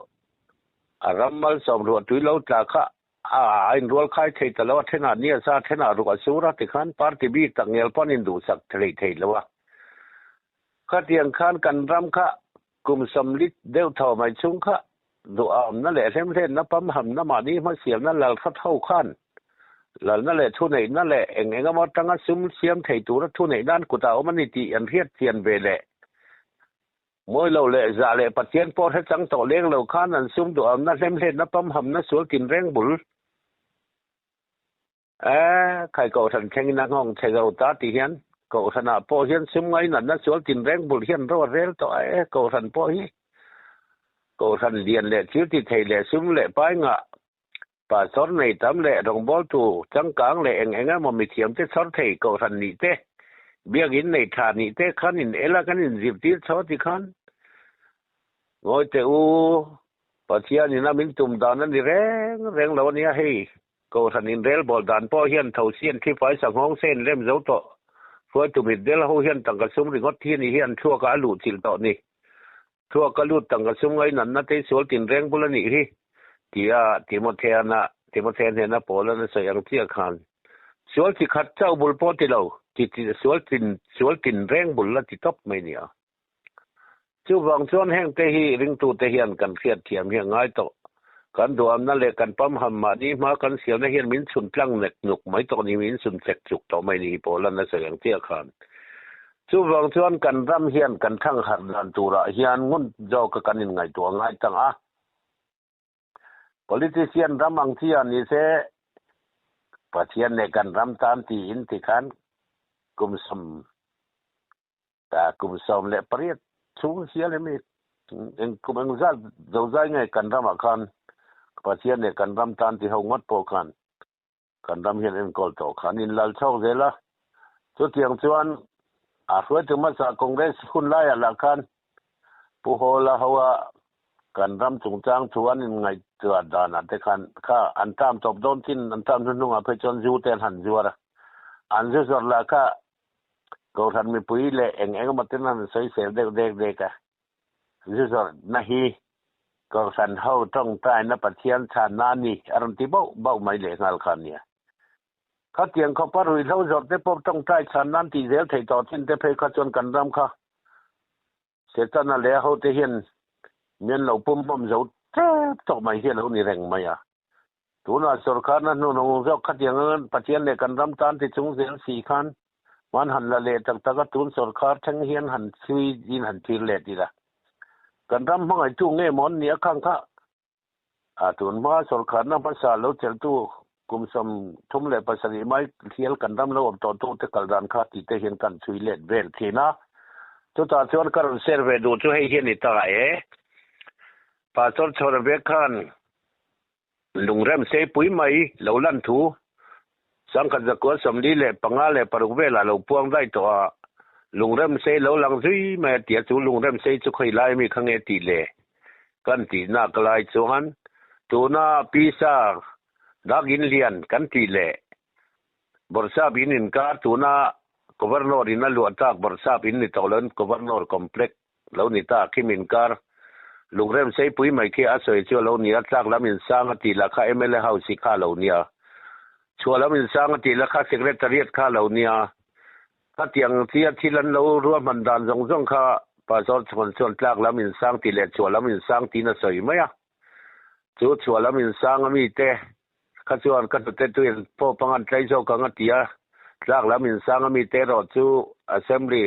a ram malsawm ruahtui lo tla kha A inrual khai thei ta lo, a thenah ni a sa, a thenah ruk a sur a, tikhan party bik tak ngel pawn induhsak thei thei lo a. Khatiang khan kan ram kha kum sawmli deuh tho mai chhung kha duhawmna leh hlemhlenna pamhamna mahni hmasialna lal hrat ho khan lalna leh thuneihna leh eng eng emaw atanga sum siam thei tura thuneihna an kutah a awm a ni tih an hriat chian ve leh Mawi lo leh zah leh Pathian pawh hre chang tawh leng lo khan an sum duhamna hlemhletna pamhamna sual tinreng bul e khai kohhran thlengin a nghawng chhe zo ta tih hian kohhranah pawh hian sum ngainatna sual tinreng bul hian ro a rel tawh a e kohhran pawh hi kohhran lian leh thil ti thei leh sum leh pai ngah pastor nei tam leh rawngbawltu changkang leh eng eng emaw mithiam te chhawr thei kohhran nih te, biakinn nei tha nih te khan in el a kan inzirtir chho ti khan ngawi teh u, Pathian in a min tum dan a ni reng reng lo a nia hei, kohhran inrelbawl dan pawh hian thosian thlifai sanghawng se inrem zo tawh, hruaitu mitdel ho hian tangka sum ringawt hi a ni hi an thluakah a luhchilh tawh ni. Thluak a lut tangka sum ngainatna te sual tinreng bul a nih hi, tia Timotheana Timothea hnena Paula'n a sawi ang chiah khan, Sual chi khat chauh bul pawh ti lo, ti ti sual tin sual tinreng bul a ti tawp mai nia. Chuvang chuan heng te hi ringtute hian kan hriatthiam hi a ngai tawh. Kan duhamna leh kan pamham mahni hma kan siamna hian min chhun tlang nek nuk mai tawh ni, min chhun chek chuk tawh mai ni hi Paula'n a sawi ang chiah khan. Chuvang chuan kan ram hian kan thangharh dan turah hian ngun zawka kan inngaihtuah ngai tang a. Politician ram ang chi ah ni se Pathian leh kan ram tan tiin tikhan kum sawm kum 18 chhung hial hemi eng kum engzat zozai nge kan ramah khan Pathian leh kan ram tan ti ho ngawt pawh khan Kan ram hian enkawl tawh kha an inlal chhawk zel a, chutiang chuan a hruaitu hmasa Congress hun laiah lah khan Pu Hawla hoa kan ram chungchang thu an inngaihtuah danah te khan kha an term tawp dawn chin an term hnuhnungah phei chuan zu te an han zuar a, an zu zawrh lah kha Kohhran mipui leh eng eng emaw ten an sawisel deuh dek dek a. Zu zawrhna hi Kohhran ho tawngtaina Pathian chhanna a ni a rawn ti bauh bauh mai leh nghal kha a nia. Khatiang khawpa ruihhlo zawrh te pawh tawngtai chhan nan tih zel theih tawh chin te phei kha chuan kan ram kha Setana leh a hote hian mian lo pum hmawm zo tep tawh mai hi a lo ni reng mai a. Tunah sawrkarna hnuhnawng zawk khatiang anga Pathian leh kan ram tan ti chung zel si khan man han la leh tak tak a, tun sawrkar thleng hian han chhui in han thlir leh tir a. Kan ram hmangaihtu nge maw an nih a khang kha? A tun hma sawrkarna hmasa lo chelhtu kum 37 mai hial kan ram lo awm tawhtu te kal dan kha tih te hian kan chhui let vel thin a. Chutah chuan ka rawn share ve duh chu hei hi a ni ta e. Pastor Chhawna vek khan Lungrem seipui mai lo lan thu 1945 velah lo puang daih tawh a, lungrem sei lo lang zui mai a ti a, chu lungrem sei chu khawi lai mi kha nge tih le kan tih nak lai chuan tuna pisa dak in lian kan tih leh Bawrhsap in inkar tuna Governor in a luah tak Bawrhsap in ni tawh loin Governor Complex lo ni ta khi min kar lungrem seipui mai khi a sawi chu a lo ni a, tlak lam insang a tih lah kha mla house hi kha a lo nia, chhuah lam insang a tih lah kha secretariat kha a lo nia, khatiang chi a thil an lo ruahman dan zawng zawng kha Pastor Chhuan chuan tlak lam insang tih leh chhuah lam insang tiin a sawi mai a, chu chhuah lam insang a mite kha chuan ka hnute tuin pawh pangan tlai zawk ang a ti a, tlak lam insang a mite erawh chu assembly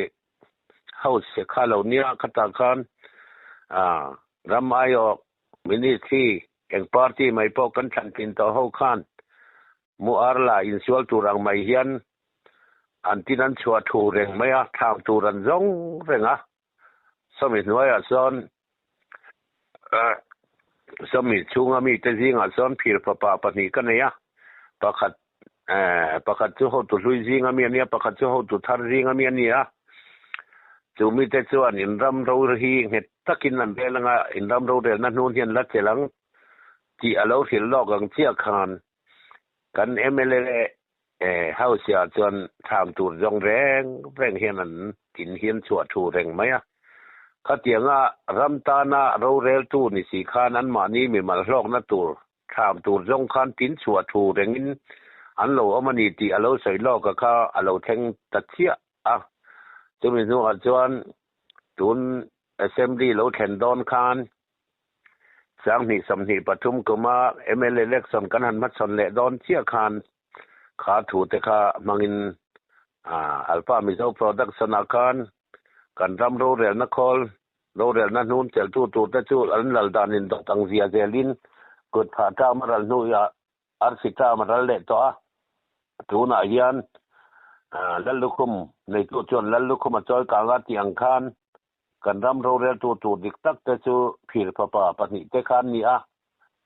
House kha lo nia khatah khan ram aiawh ministry eng party mai pawh kan thlan tlin tawh ho khan muar la insual tur ang mai hian an tin an chhuah thu reng mai a, thlam tur an zawng reng a, sawmi hnuaiah sawn sawmi chhunga mite zingah sawn phir fapa pahnih ka nei a, pakhat. Pakhat chu hotu hlui zinga mi a nia, pakhat chu hotu thar zinga mi a ni a. Chu mite chuan in ram ro hi nghet takin an rel anga in ram rorelna hnun hian la chelh ang tih a lo hrilh lawk ang chiah khan kan mla House ah chuan thlam tur zawng reng reng hian an in hian chhuah thu reng mai a. Khatianga ram tana roreltu ni si khan anmahni mimal hlawkna tur Thlam tur zawng khan tin chhuah thu rengin an lo awm a ni tih a lo sawi lawk a kha a lo thleng ta chiah a. Chumi hnuah chuan tun Assembly lo thlen dawn khan 2023 kuma mla election kan han hmachhawn leh dawn chiah khan kha thu te kha hmangin Alpha Mizo Production-ah khan kan ram rorelna khawl Rorelna hnun chelhtu turte chu an lal dan in dawt ang zia zelin kut phah ṭam a ral hnuiah arsi ṭam a ral leh tawh a. Tunah hian Lallukhum neitu chuan Lallukhum a chawi kang a tih ang khan kan ram roreltu tur dik tak te chu phir fapa pahnihte kha an ni a.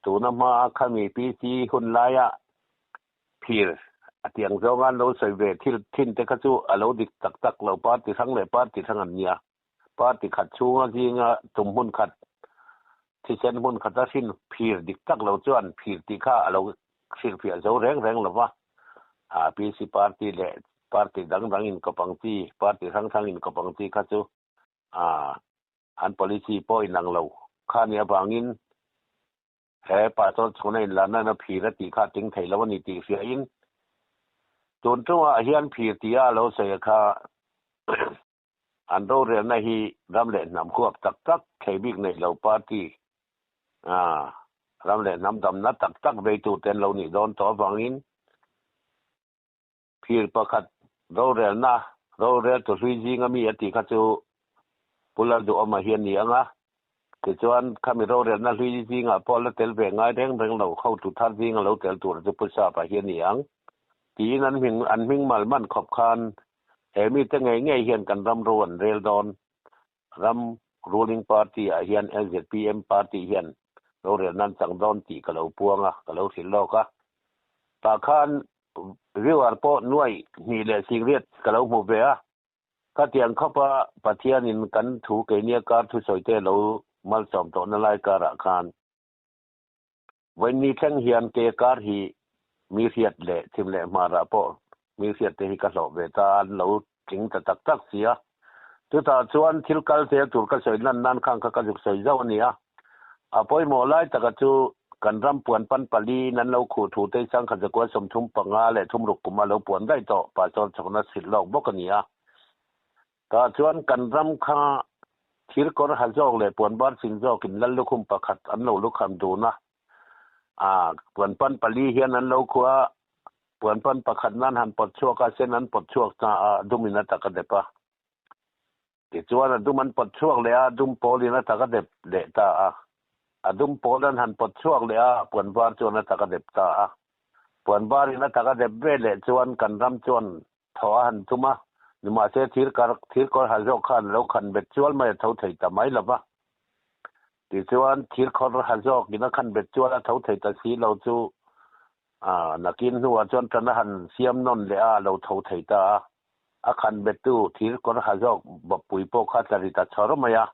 Tuna hmaa khami PC hun laia Phir, a tiang zawnga an lo sawi ve thil thin te kha chu a lo dik tak tak lo, party hrang leh party hrang an nia. Party khat chhunga zinga tum hmun khat, thisen hmun khata hrin phir dik tak lo chuan phir tih kha a lo hrilhfiah zo reng reng lo va. PC party leh party dang dang inkawp ang chi, party hrang hrang inkawp ang chi kha chu an policy pawh inang lo kha nih avangin He pastor chhuna inlarna na phir a tih kha a ting thei lo a ni tih hriain tun tungah hian phir tia a lo sawi a kha an rorelna hi ram leh hnam huap tak tak thei bik nei lo party ram leh hnam damna tak tak veitu te an lo nih dawn tawh avangin Phir pakhat rorelna roreltu hlui zinga mi a tih kha chu Pu Lalduhawma hi a ni ang a, tichuan khami rorelna hlui zingah pawh la tel ve ngai reng reng lo hotu thar zinga lo tel tur chu Pu Sapa hi a ni ang tiin an hming an hming mal man khawp khan he mite ngei ngei hian kan ram ro an rel dawn ram ruling party ah hian LZPM party hian rorelna an chang dawn tih ka lo puang a, ka lo hrilh lawk a. Tah khan viewer pawh nuaih hnih leh singriat ka lo hmu ve a, khatiang khawpa Pathianin kan thu keinia kar thusawite lo malsawm tawhna lai karah khan Vawiinni thleng hian ke kar hi mi hriat leh thim leh hmarah pawh mi hriat te hi ka hlawh ve ta, an lo tling ta tak tak si a. Chutah chuan thil kal zel tur ka sawi lan nan khang kha ka zuk sawi zauh a ni a. A pawimawh lai taka chu kan ram puan pan pali in an lo khuh thu te sangkhat zakua 35 leh 36 kum a lo puan daih tawh Pastor chhawkna hrilh lawk bawk a ni a. Tah chuan kan ram kha thir kawr ha zawk leh puan bar chin zawkin lal lukhum pakhat an lo lukham dun a. Aa, puan pan pali hian an lo khuh a, puan pan pakhat nan han pawt chhuak a, sen an pawt chhuak ta a, dumin a tak a dep a. Tichuan a dum an pawt chhuak leh a, dum pawlin a tak a dep leh ta a. A dum pawl an han pawt chhuak leh a, puan var chuan a tak a dep ta a. Puan varin a tak a dep ve leh chuan kan ram chuan Thaw a han tum a, nimahse thir kar thir kawr ha zawk khan lo khan bet chual mai a tho thei ta mai lo va. Tichuan thir khawr ha zawk in a khan bet chual a tho thei ta si lo chu ah nakin hnuah chuan tan a han siam nawn leh a, a lo tho thei ta a. A khan bettu thir kawr ha zawk bawppui pawh kha tla ri ta chhawr mai a.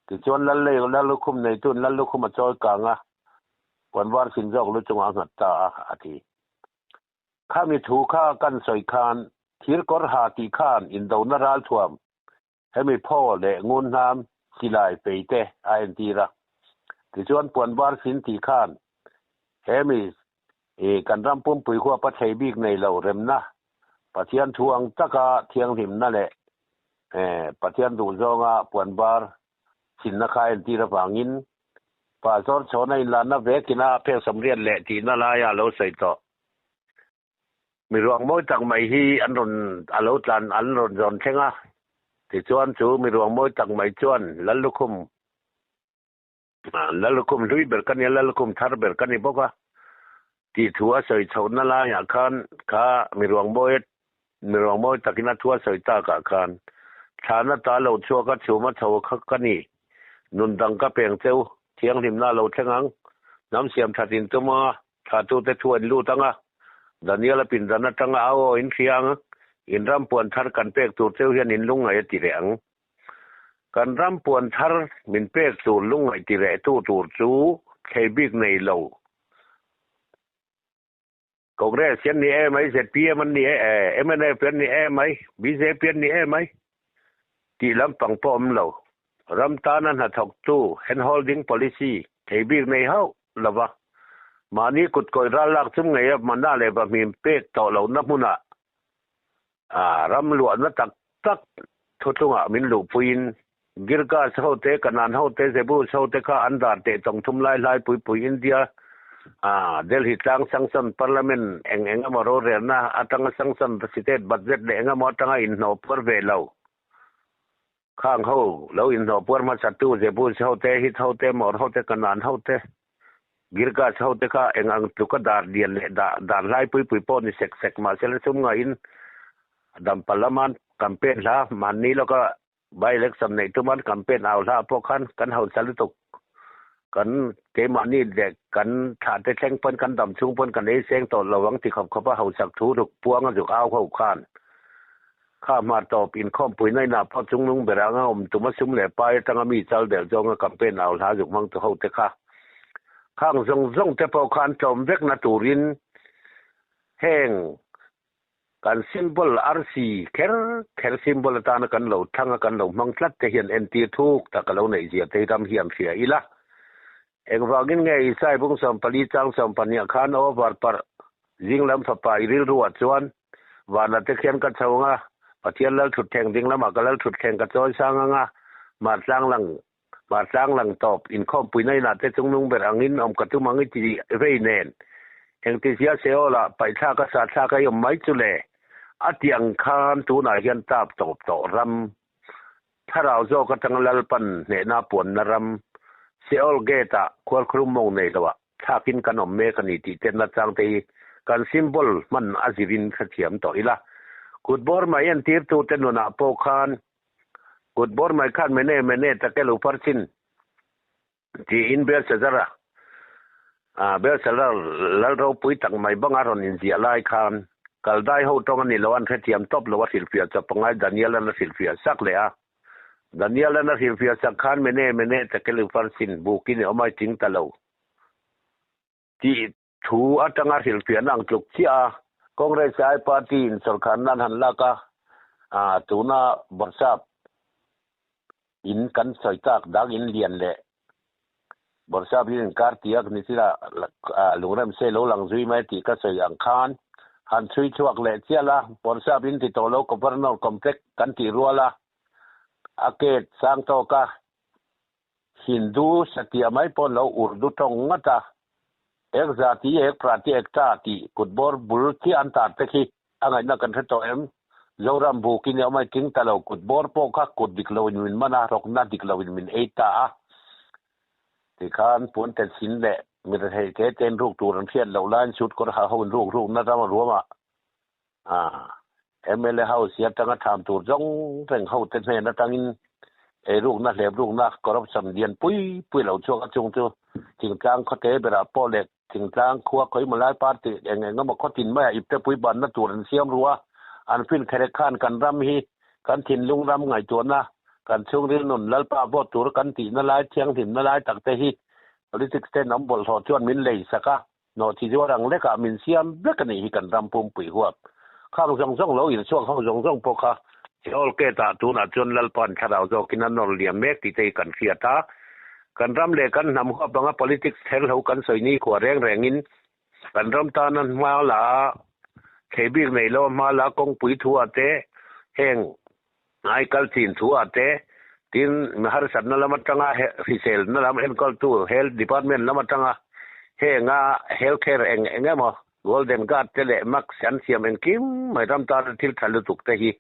Tichuan Lal lei Lal lukhum neitu'n Lal lukhum a chawi kang a, puan var sin zawk lu chungah a nghat ta a, a ti. Khami thu kha kan sawi khan thir kawr ha tih khan indona ralthuam hemi phaw leh ngun hnam silai pei te a entir a. Tichuan puan var sin tih khan hemi kan ram pumpui huapa thlei bik nei lo remna Pathian thu ang taka thianghlimna leh Pathian duhzawnga puan var sinna kha a entir avangin Pastor chhawna inlanna vekin a phek sawmriat leh tihna laia a lo sawi tawh. Mi ruang mawi tak mai hi an rawn a lo tlan an rawn zawn thleng a, tichuan chu mi ruang mawi tak mai chuan Lallukhum Lallukhum hlui ber ka nia, Lallukhum thar ber ka ni bawk a tih thu a sawi chhohna laiah khan kha mi ruang mawi mi ruang mawi takin a thu a sawi takah khan thlana ta lo chhuak a chhum a chho kha ka ni. Nun dang ka peng cheu, thianghlimna a lo thleng ang. Hnam siam that in tum anga, thlatute thu an lut anga. Daniel-a pindan atanga au aw in hria ang, in ram puan thar kan pek tur cheu hian in lungngaih a ti reh ang. Kan ram puan thar min pek tur lungngaih ti reh tu tur chu thlei bik nei lo. Congress hi an ni em mai, zpm an ni e, mnf an ni em mai, bjp an ni em mai tih lampang pawh awm lo. Ram tana hnathawktu hand-holding policy thei bik nei hauh lo va, mahni kutkawih ral lak chung ngeia mana leh vahmim pek tawh lohna hmunah ram luahna tak tak thutlungah min luhpuiin Girgas hote, Kanan hote, Jebus hote kha an dar teh tawng thum lai hlai pui pui India Delhi tlang sanction Parliament eng eng emaw rorelna atanga sanction state budget leh eng emaw atanga inhnawh puar ve lo khang ho lo inhnawh puar hmasa tu Jebus hote, Hit hote, Mor hote, Kanan hote, Girgas hote kha eng ang tluka dar lian leh dar hlai pui pui pawh ni sek sek mahse la sum ngaiin Dampa lama campaign hla mahni lawka By election neih tuman campaign au hla pawh khan kan hausa lutuk. Kan keimahni leh kan thlah te thleng pawn kan dam chhung pawn kan ei seng tawh lo ang ti khawp khawp a hausak thu ruk puang a zuk au ho khan kha hmar tawp inkhawmpui na inah pawh chungnung ber anga awm tum a sum leh pai atanga mi chal der zawnga campaign au hla zuk hmang tu ho te kha khang zawng zawng te pawh khan tlawm vek na turin heng Kan symbol arsi kher kher symbol atana kan lo thlang a, kan lo hmang tlat te hian entir thuk tak a lo neih zia te hi ram hian hria ila. Engvangin nge Isai bung 14 chang 12 khan over parh zing lam fapa i rilruah chuan vana te khian ka chho anga, Pathian lal thutthleng ding lamah ka lal thutthleng ka chawi sang anga, mah tlang lang mah tlang lang tawp inkhawmpuina inah te chungnung ber angin awm ka tum ang i ti vei nen engtizia Seol ah paihthlak a sahthlak a i awm mai chu le? A ti ang khan tunah hian tap tawp tawh ram thlarau zawk atanga Lalpan hnehna puanna ram Seol gate ah khuarkhurum mawng nei lo ah thlakin kan awm mek a ni tih te nachang te hi kan symbol hman a zirin hrethiam tawh ila. Kut bawr mai entirtute nunah pawh khan Kut bawr mai khan mene mene takel upar chin tiin Belshazzar-a Belshazzar lal ropui tak mai banga rawn inziah lai khan Kaldai ho tawng a ni lo an hrethiam tawp lo a hrilhfiah chawp pangai Daniel-an a hrilhfiah sak leh a. Daniel-an a hrilhfiah sak khan mene mene takel upar chin bukin i awm a i ting ta lo tih thu atanga hrilhfiahna ang tluk chiah a, Congress ai party in sawrkharna an han lak a, tuna Bawrhsap in kan sawi tak dang in lian leh Bawrhsap in inkar tiak ni chila lungremse lo lang zui mai tih ka sawi ang khan han chhui chhuak leh chiah la, Bawrhsap in ti tawh lo Governor Complex kan tih rual a, a gate sang tawk a, Hindu satliah mai pawh lo Urdu tawng ngat a, ek zati ek prati ek ta tih kutbawr bul chiah an tar te khi a ngaihna kan hre tawh em? Zoram bukin i awm ai tling ta lo kutbawr pawh kha kut dik loin min man a, rawkna dik loin min ei ta a. Tikhan puan tel sin leh mi rethei te ten ruk tur an hriat loh laiin suit kawr ha ho in ruk rukna ram a ruam ah Mla house hi atanga tham tur zawng reng ho te hnen atangin eirukna hleprukna corruption lian pui pui lo chhuak a chung chu thingtlang khawte berah pawh leh thingtlang khua khawimaw lai party eng eng emaw khawtin maiah ipte pui banna tur an siam ru a, an fin kherek khan kan ram hi kan thinlung ram ngaihtuahna kan chhungril nun Lalpa vote tur kan tihna lai thianghlimna lai tak te hi politics ten awm bawlhhlawh chuan min lei sak a. Nawhchi zuar ang lekah min siam vek a nih hi kan ram pumpui huap. Khang zawng zawng lo inchhuak ho zawng zawng pawh kha Seol gate ah tunah chuan Lalpa'n thlarau zawkin a nawr liam mek tih te hi kan hriat a. Kan ram leh kan hnam huap anga politics therhlo kan sawi ni khua reng rengin kan ram tana hma la thei bik nei lo hma la kawngpui thu ah te heng aikal chin thu ah te tin mi harsatna lam atanga hriselna lam enkawltu health department lam atanga henga health care eng eng emaw golden card te leh mask an siam engkim mai ram tana thil tha lutuk te hi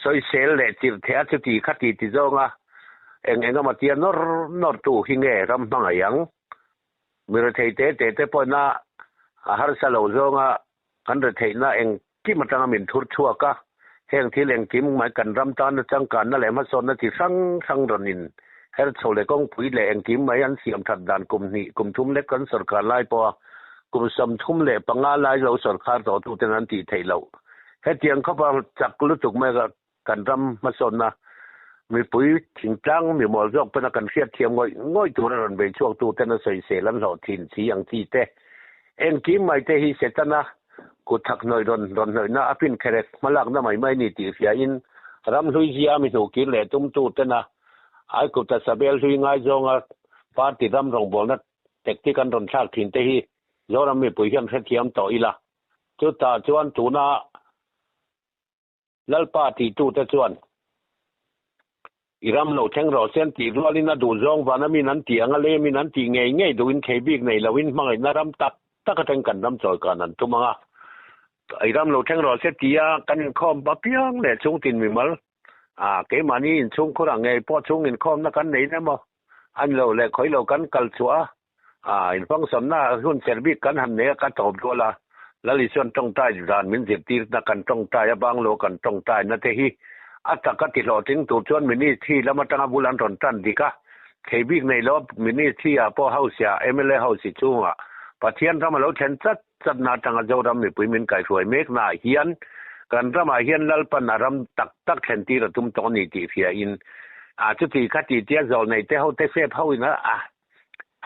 sawisel leh chirh theh a chuti kha ti ti zawnga eng eng emaw tia nawr nawr tu hi nge ram hmangaih ang mi rethei te te te pawhina a harsa lo zawnga kan retheihna eng Kim atanga min thur chhuak a, heng thil engkim mai kan ram tana changkanna leh hmasawnna chi hrang hrang rawn in her chho leh kawngpui leh engkim mai an siam that dan kum hnih kum thum lek kan sawrkar lai pawha Kum 35 lai lo sawrkar tawh tuten an tih theih loh. Hetiang khawpa chak lutuk mai kan ram hmasawnna mipui thingtlang mi mawl zawk pawna kan hriat thiam ngawih ngawih tura rawn bei chhuak tuten a sawisel an hlawh thin si ang chi te. Engkim mai te hi Setana kut thak hnawih rawn rawn hnawihna a pin kherek hmalakna mai mai ni tih hriain ram hlui zia mi hnuhkir leh tumtu tena Aikuta Sabel hlui ngaizawnga party ram rawngbawlna tactic an rawn thlak thin te hi Zoram mipui hian hrethiam tawh ila. Chutah chuan tuna Lalpa tihtute chuan i ram lo thleng rawh se an tih rualin a duh zawng vana min an tih anga lei min an tih ngei ngei duhin thei bik nei loin hmangaihna ram tak tak atang kan ram chawi kan an tum anga i ram lo thleng rawh se tia kan inkhawm apiang leh chhungtin mimal a keimahni inchhungkhur ang ngei pawh chhung inkhawmna kan nei emaw an lo leh khawi lo kan kal chhuah a a inhmangsamna hun ser bik kan han nei a ka tawp dual a Lal Isuan tawngtai dan min zirtirna kan tawngtai a banglo kan tawngtai na te hi a taka ti hlawhtling tur chuan ministry lam atanga bul an rawn tan dik a thei bik nei lo ministry ah pawh house ah MLA house chhungah Pathian ram a lo thlen chat chatna atanga Zoram mipui min kaihruai mek naah hian kan ramah hian Lalpan a ram tak tak thlen tir a tum tawh a ni tih hriain a chuti kha ti tia zawl nei te ho te sep ho in a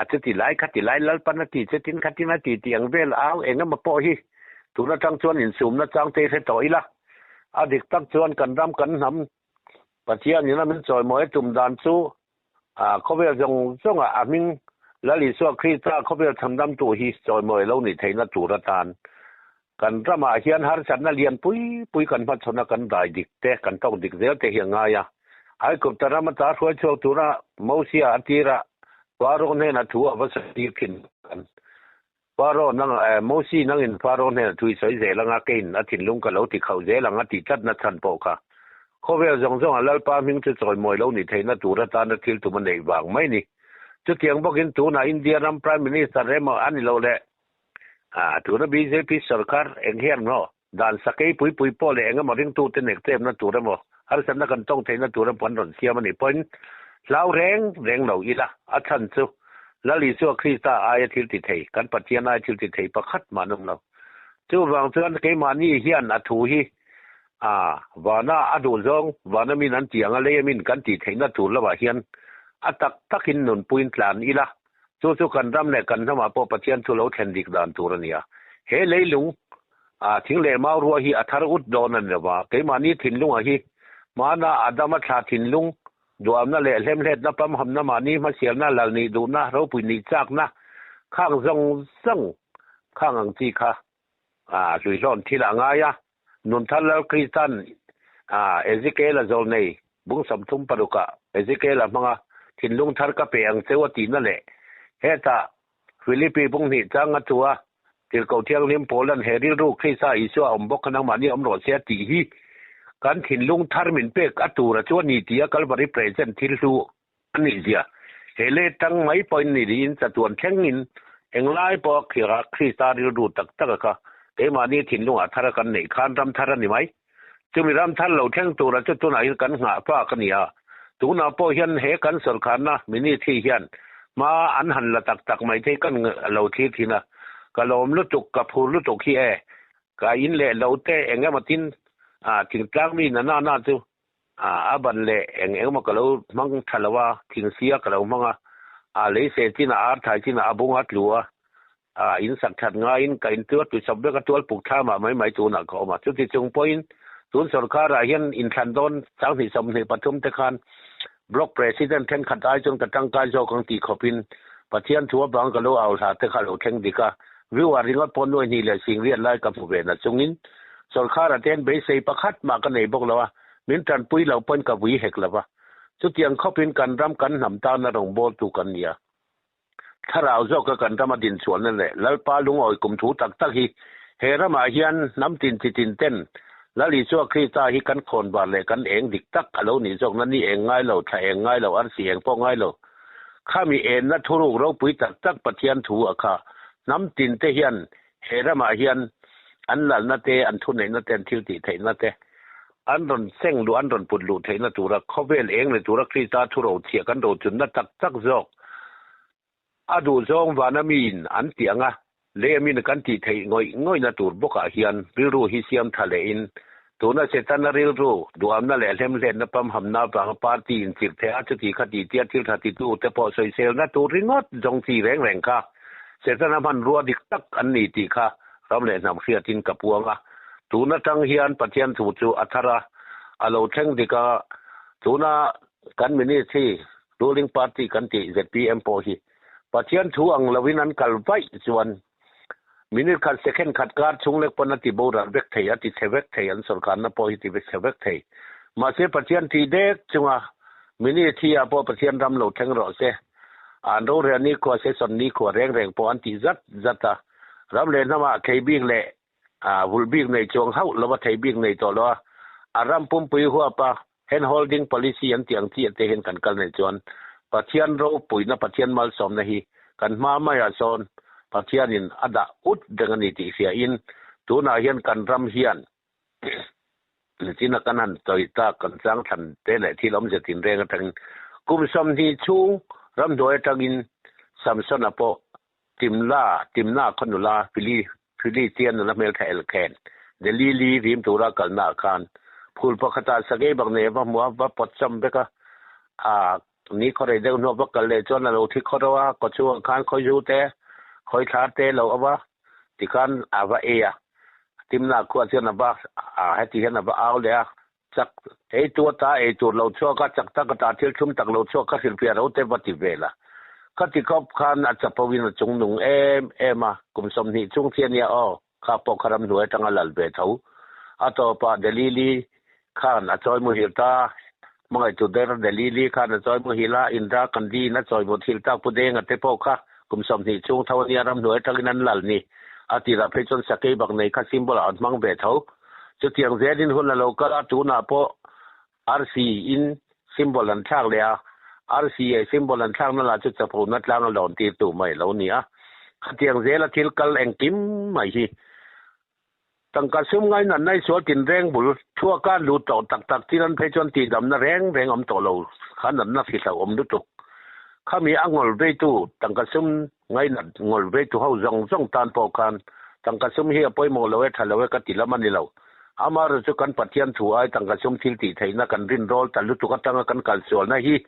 a chuti lai kha ti lai Lalpan a ti chutin khatin a ti tih ang vel au eng emaw pawh hi tun atang chuan insumna chang te hre tawh ila a dik tak chuan kan ram kan hnam Pathian in a min chawimawi a tum dan chu a khawvel zawng zawngah a hming Lal Isua Krista khawvel chhandamtu hi chawimawi lo nih theihna tur atan kan ramah hian harsatna lian pui pui kan hmachhawn a kan dai dik te kan tawk dik zel te hi a ngai a. Aigupta ram ata hruai chhuak tura Mosia a tira Faro hnenah thu a va sawi tir thin kan Faro nang Mosi nangin Faro hnenah thu i sawi zel anga keiin a thinlung ka lo ti khauh zel ang a tih tlatna chhan pawh kha khawvel zawng zawngah Lalpa hming chu chawimawi lo nih theihna tur atana thil tum a neih vang mai ni. Chutiang bawkin tunah India ram Prime Minister emaw a ni lo leh a tuna bjp sarkar eng hian maw dan sakei pui pui pawh leh eng emaw ringtute nek tlemna tur emaw harsatna kan tawng theihna tur emaw an rawn siam a nih pawhin hlau reng reng lo ila a chhan chu Lal Isua Krista aia thil ti thei kan Pathian aia thil ti thei pakhat mah an awm lo. Chuvang chuan keimahni hian a thu hi a vana a duh zawng vana min an tih anga lei a min kan tih theihna tur lamah hian a tak takin nunpuiin tlan ila Chu chu kan ram leh kan hnamah pawh Pathian chu lo thlen dik dan tur a ni a. He leilung ah thing leh mau rua hi a thar ut dawn a ni lova, keimahni thinlungah hi hmana Adama thla thinlung duamna leh hlemhletna pamhamna mahni hmasialna lal nih duhna ropui nih chakna khang zawng zawng khang ang chi kha a hluihlawn thil a ngai a. Nunthar Lal Krista'n Ezekiel-a zawl nei bung 36 ah Ezekiel-a hmanga thinlung thar ka pe ang cheu a tihna leh hetah Philippi bung hnih chang a thu a, Tirhkoh Thianghlim Paula'n he rilru Krista Isua awm bawk kha nangmahni awm rawh se a tih hi kan thinlung thar min pek a tura chu a ni tih a Kalvari present thil hlu a nih zia. He lei tang mai pawhin ni niin chatuan thlengin englai pawha khirh a Krista rilru tak tak a kha keimahni thinlungah thar a kan neih khan ram thar a ni mai. Chumi ram thar lo thleng tura chu tunah hian kan nghah fak a ni a. Tunah pawh hian he kan sawrkharna ministry hian hma an han la tak tak mai thei kan lo thlir thin a. Ka lawm lutuk, ka phur lutuk hi e. Ka in leh lo te eng emaw tin thingtlang mi na na na chu A ban leh eng eng emaw ka lo hmang tha lo a, thing sia ka lo hmang a, a lei seh chinah ar thai chinah a bung a tlu a, a in sak that ngaiin ka in tuar tui sawp vek a, tual puk thlam ah mai mai tunah ka awm a. Chuti chung pawhin tun sawrkar ah hian inthlan dawn 2023 te khan Block President thenkhat ai chuan ka tangkai zawk ang tih khawpin Pathian thu avang ka lo au hla te kha lo thleng dik a, viewer ringawt pawh nuai hnih leh sing riat lai ka hmu ve na chungin sawrkar ah te hian beisei pakhat mah ka nei bawk lo a, min tanpui lo pawhin ka vui hek lo va. Chutiang khawpin kan ram kan hnam tana rawngbawltu kan ni a. Thlarau zawka kan rama dinchhuahna leh Lalpa lungawi kum thu tak tak hi he ramah hian hnam tin chi tin ten Lal Isua Krista hi kan khawn bar leh kan eng dik tak a lo nih zawkna ni eng ngai lo, thla eng ngai lo, arsi eng pawh ngai lo. Khami enna thuruk ropui tak tak Pathian thu a kha. Hnam tin te hian he ramah hian an lalna te, an thuneihna te, an thiltih theihna te an rawn seng luh, an rawn put luh theihna tura khawvel eng leh tura Krista thu rochhiah kan rochunna tak tak zawk a duhzawng vana miin an tih ang a. Lei amin kan tih theih ngawih ngawihna tur bawkah hian rilru hi siam tha lehin tuna Setana rilru duhamna leh hlemhletna pamhamna avanga party inchirh theih a chuti kha tih tia thil tha titu te pawh sawiselna tur ringawt zawng chi reng reng kha Setana hmanrua dik tak an ni tih kha ram leh hnam hriatin ka puang a. Tun atang hian Pathian thu chu a thar a, a lo thleng dik a, tuna kan ministry ruling party kan tih zpm pawh hi Pathian thu ang loin an kal vaih chuan minute khat second khat kar chhung lek pawn a ti boral vek thei, a ti chhe vek thei, an sawrkarna pawh hi ti chhe vek thei. Mahse Pathian tih dek chunga minute hi ah pawh Pathian ram lo thleng rawh se, an rorel nikhua se sawn nikhua reng reng pawh an ti zat zat a, ram leh hnamah thei bik leh vulh bik nei chuang hauh lova thei bik nei tawh lo a, a ram pumpui huapa Hand holding policy an tih ang chiah te hian kan kal nei chuan Pathian ropuina Pathian malsawmna hi kan hma maiah sawn Pathianin a dah ut reng a ni tih hriain tunah hian kan ram hian nichin a kan han sawi tak kan chang thlan te leh thil awmzia tinreng atangin kum 20 chhung ramhnuai atangin Samsona pawh Timla, Timna khaw nula, Fili, Filitia nula hmeltha elkhen, Delili rim tura kalna ah khan phul pakhatah sakei bak nei a va hmu a, va pawt cham vek a, a ni khaw rei deuh hnuah va kal leh chuan a lo thi khaw reuh a, kaw chhungah khan khawi zu te, khawi thla te lo awm a, tikhan a va ei a, Timna khuah chuan a va, a heti hian a va au leh a, Chak ei tu ata ei tur lo chhuak a, chak tak ata thil thlum tak lo chhuak kha hrilhfiah ro te va ti vel a. Khati khawp khan a chapo in a chung nung em em a, kum 20 chung chi ania aw, kha pawh kha ramhnuai atanga lal ve tho. A tawpah Delili khan a chawi muhil ta, hmangaihtu der Delili khan a chawi muhil a, Indra Gandhi in a chawi muthil tak Pu Denga te pawh kha kum 20 chung tho ania ramhnuai atangin an lal ni. A tirah phei chuan sakei bak nei kha symbol ah an hmang ve tho. Chutiang zelin hun a lo kal a, tunah pawh RC in symbol an thlak leh a, RCA symbol an thlakna lah chu chaphona tlang a lawn tir tu mai lo ni a. Khatiang zela thil kal engkim mai hi tangka sum ngai natna i sual tinreng bul thuaka lut tawh tak tak thil an phei chuan tihdamna reng reng awm tawh lo kha natna hrihlauh awm lutuk. Khami a ngawl veitu tangka sum Ngainat ngawl ve tu ho zawng zawng tan pawh khan tangka sum hi a pawimawh lo e, tha lo e ka ti lam a ni lo. Amaherawhchu chu kan Pathian thu ai tangka sum thil tih theihna kan rin rawl ta lutuk atanga kan kal sualna hi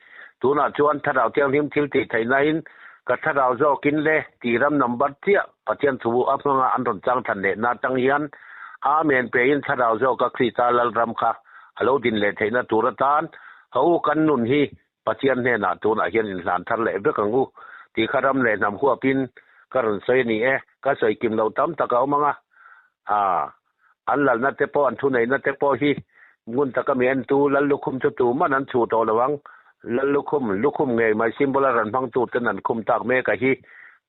tunah chuan Thlarau Thianghlim thil tih theihnain ka thlarau zawkin le tih ram number chiah Pathian thu a hmanga an rawn chang than lehna atang hian Amen pein thlarau zawka Krista Lalram kha a lo din leh theihna tur atan ho kan nun hi Pathian hnenah tunah hian inhlan thar leh vek ang u tih kha ram leh hnam huapin ka rawn sawi a ni e. Ka sawi kim lo tam tak a awm ang a, aa, an lalna te pawh an thuneihna te pawh hi ngun taka mi entu lal lukhum chu tuman an chhuh tawh lo ang. Lal lukhum, lukhum ngei mai symbol a rawn hmang tuten an khum tak mek a hi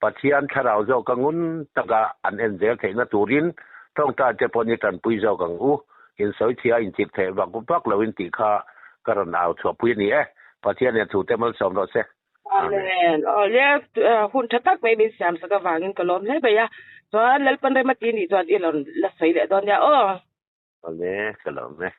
Pathian thlarau zawka ngun taka an en zel theihna turin tawngtai te pawh ni tanpui zawk ang u. Insawi thia inchip theih vak vak loin tih kha ka rawn au chhuahpui a ni e. Pathian hian thute malsawm rawh se. Amen. Aw le, hun tha tak mai min siam sak avangin ka lawm hle mai a. Chuan Lalpan rem a ti nih chuan i rawn la sawi leh dawn nia aw. Aw le, ka lawm e.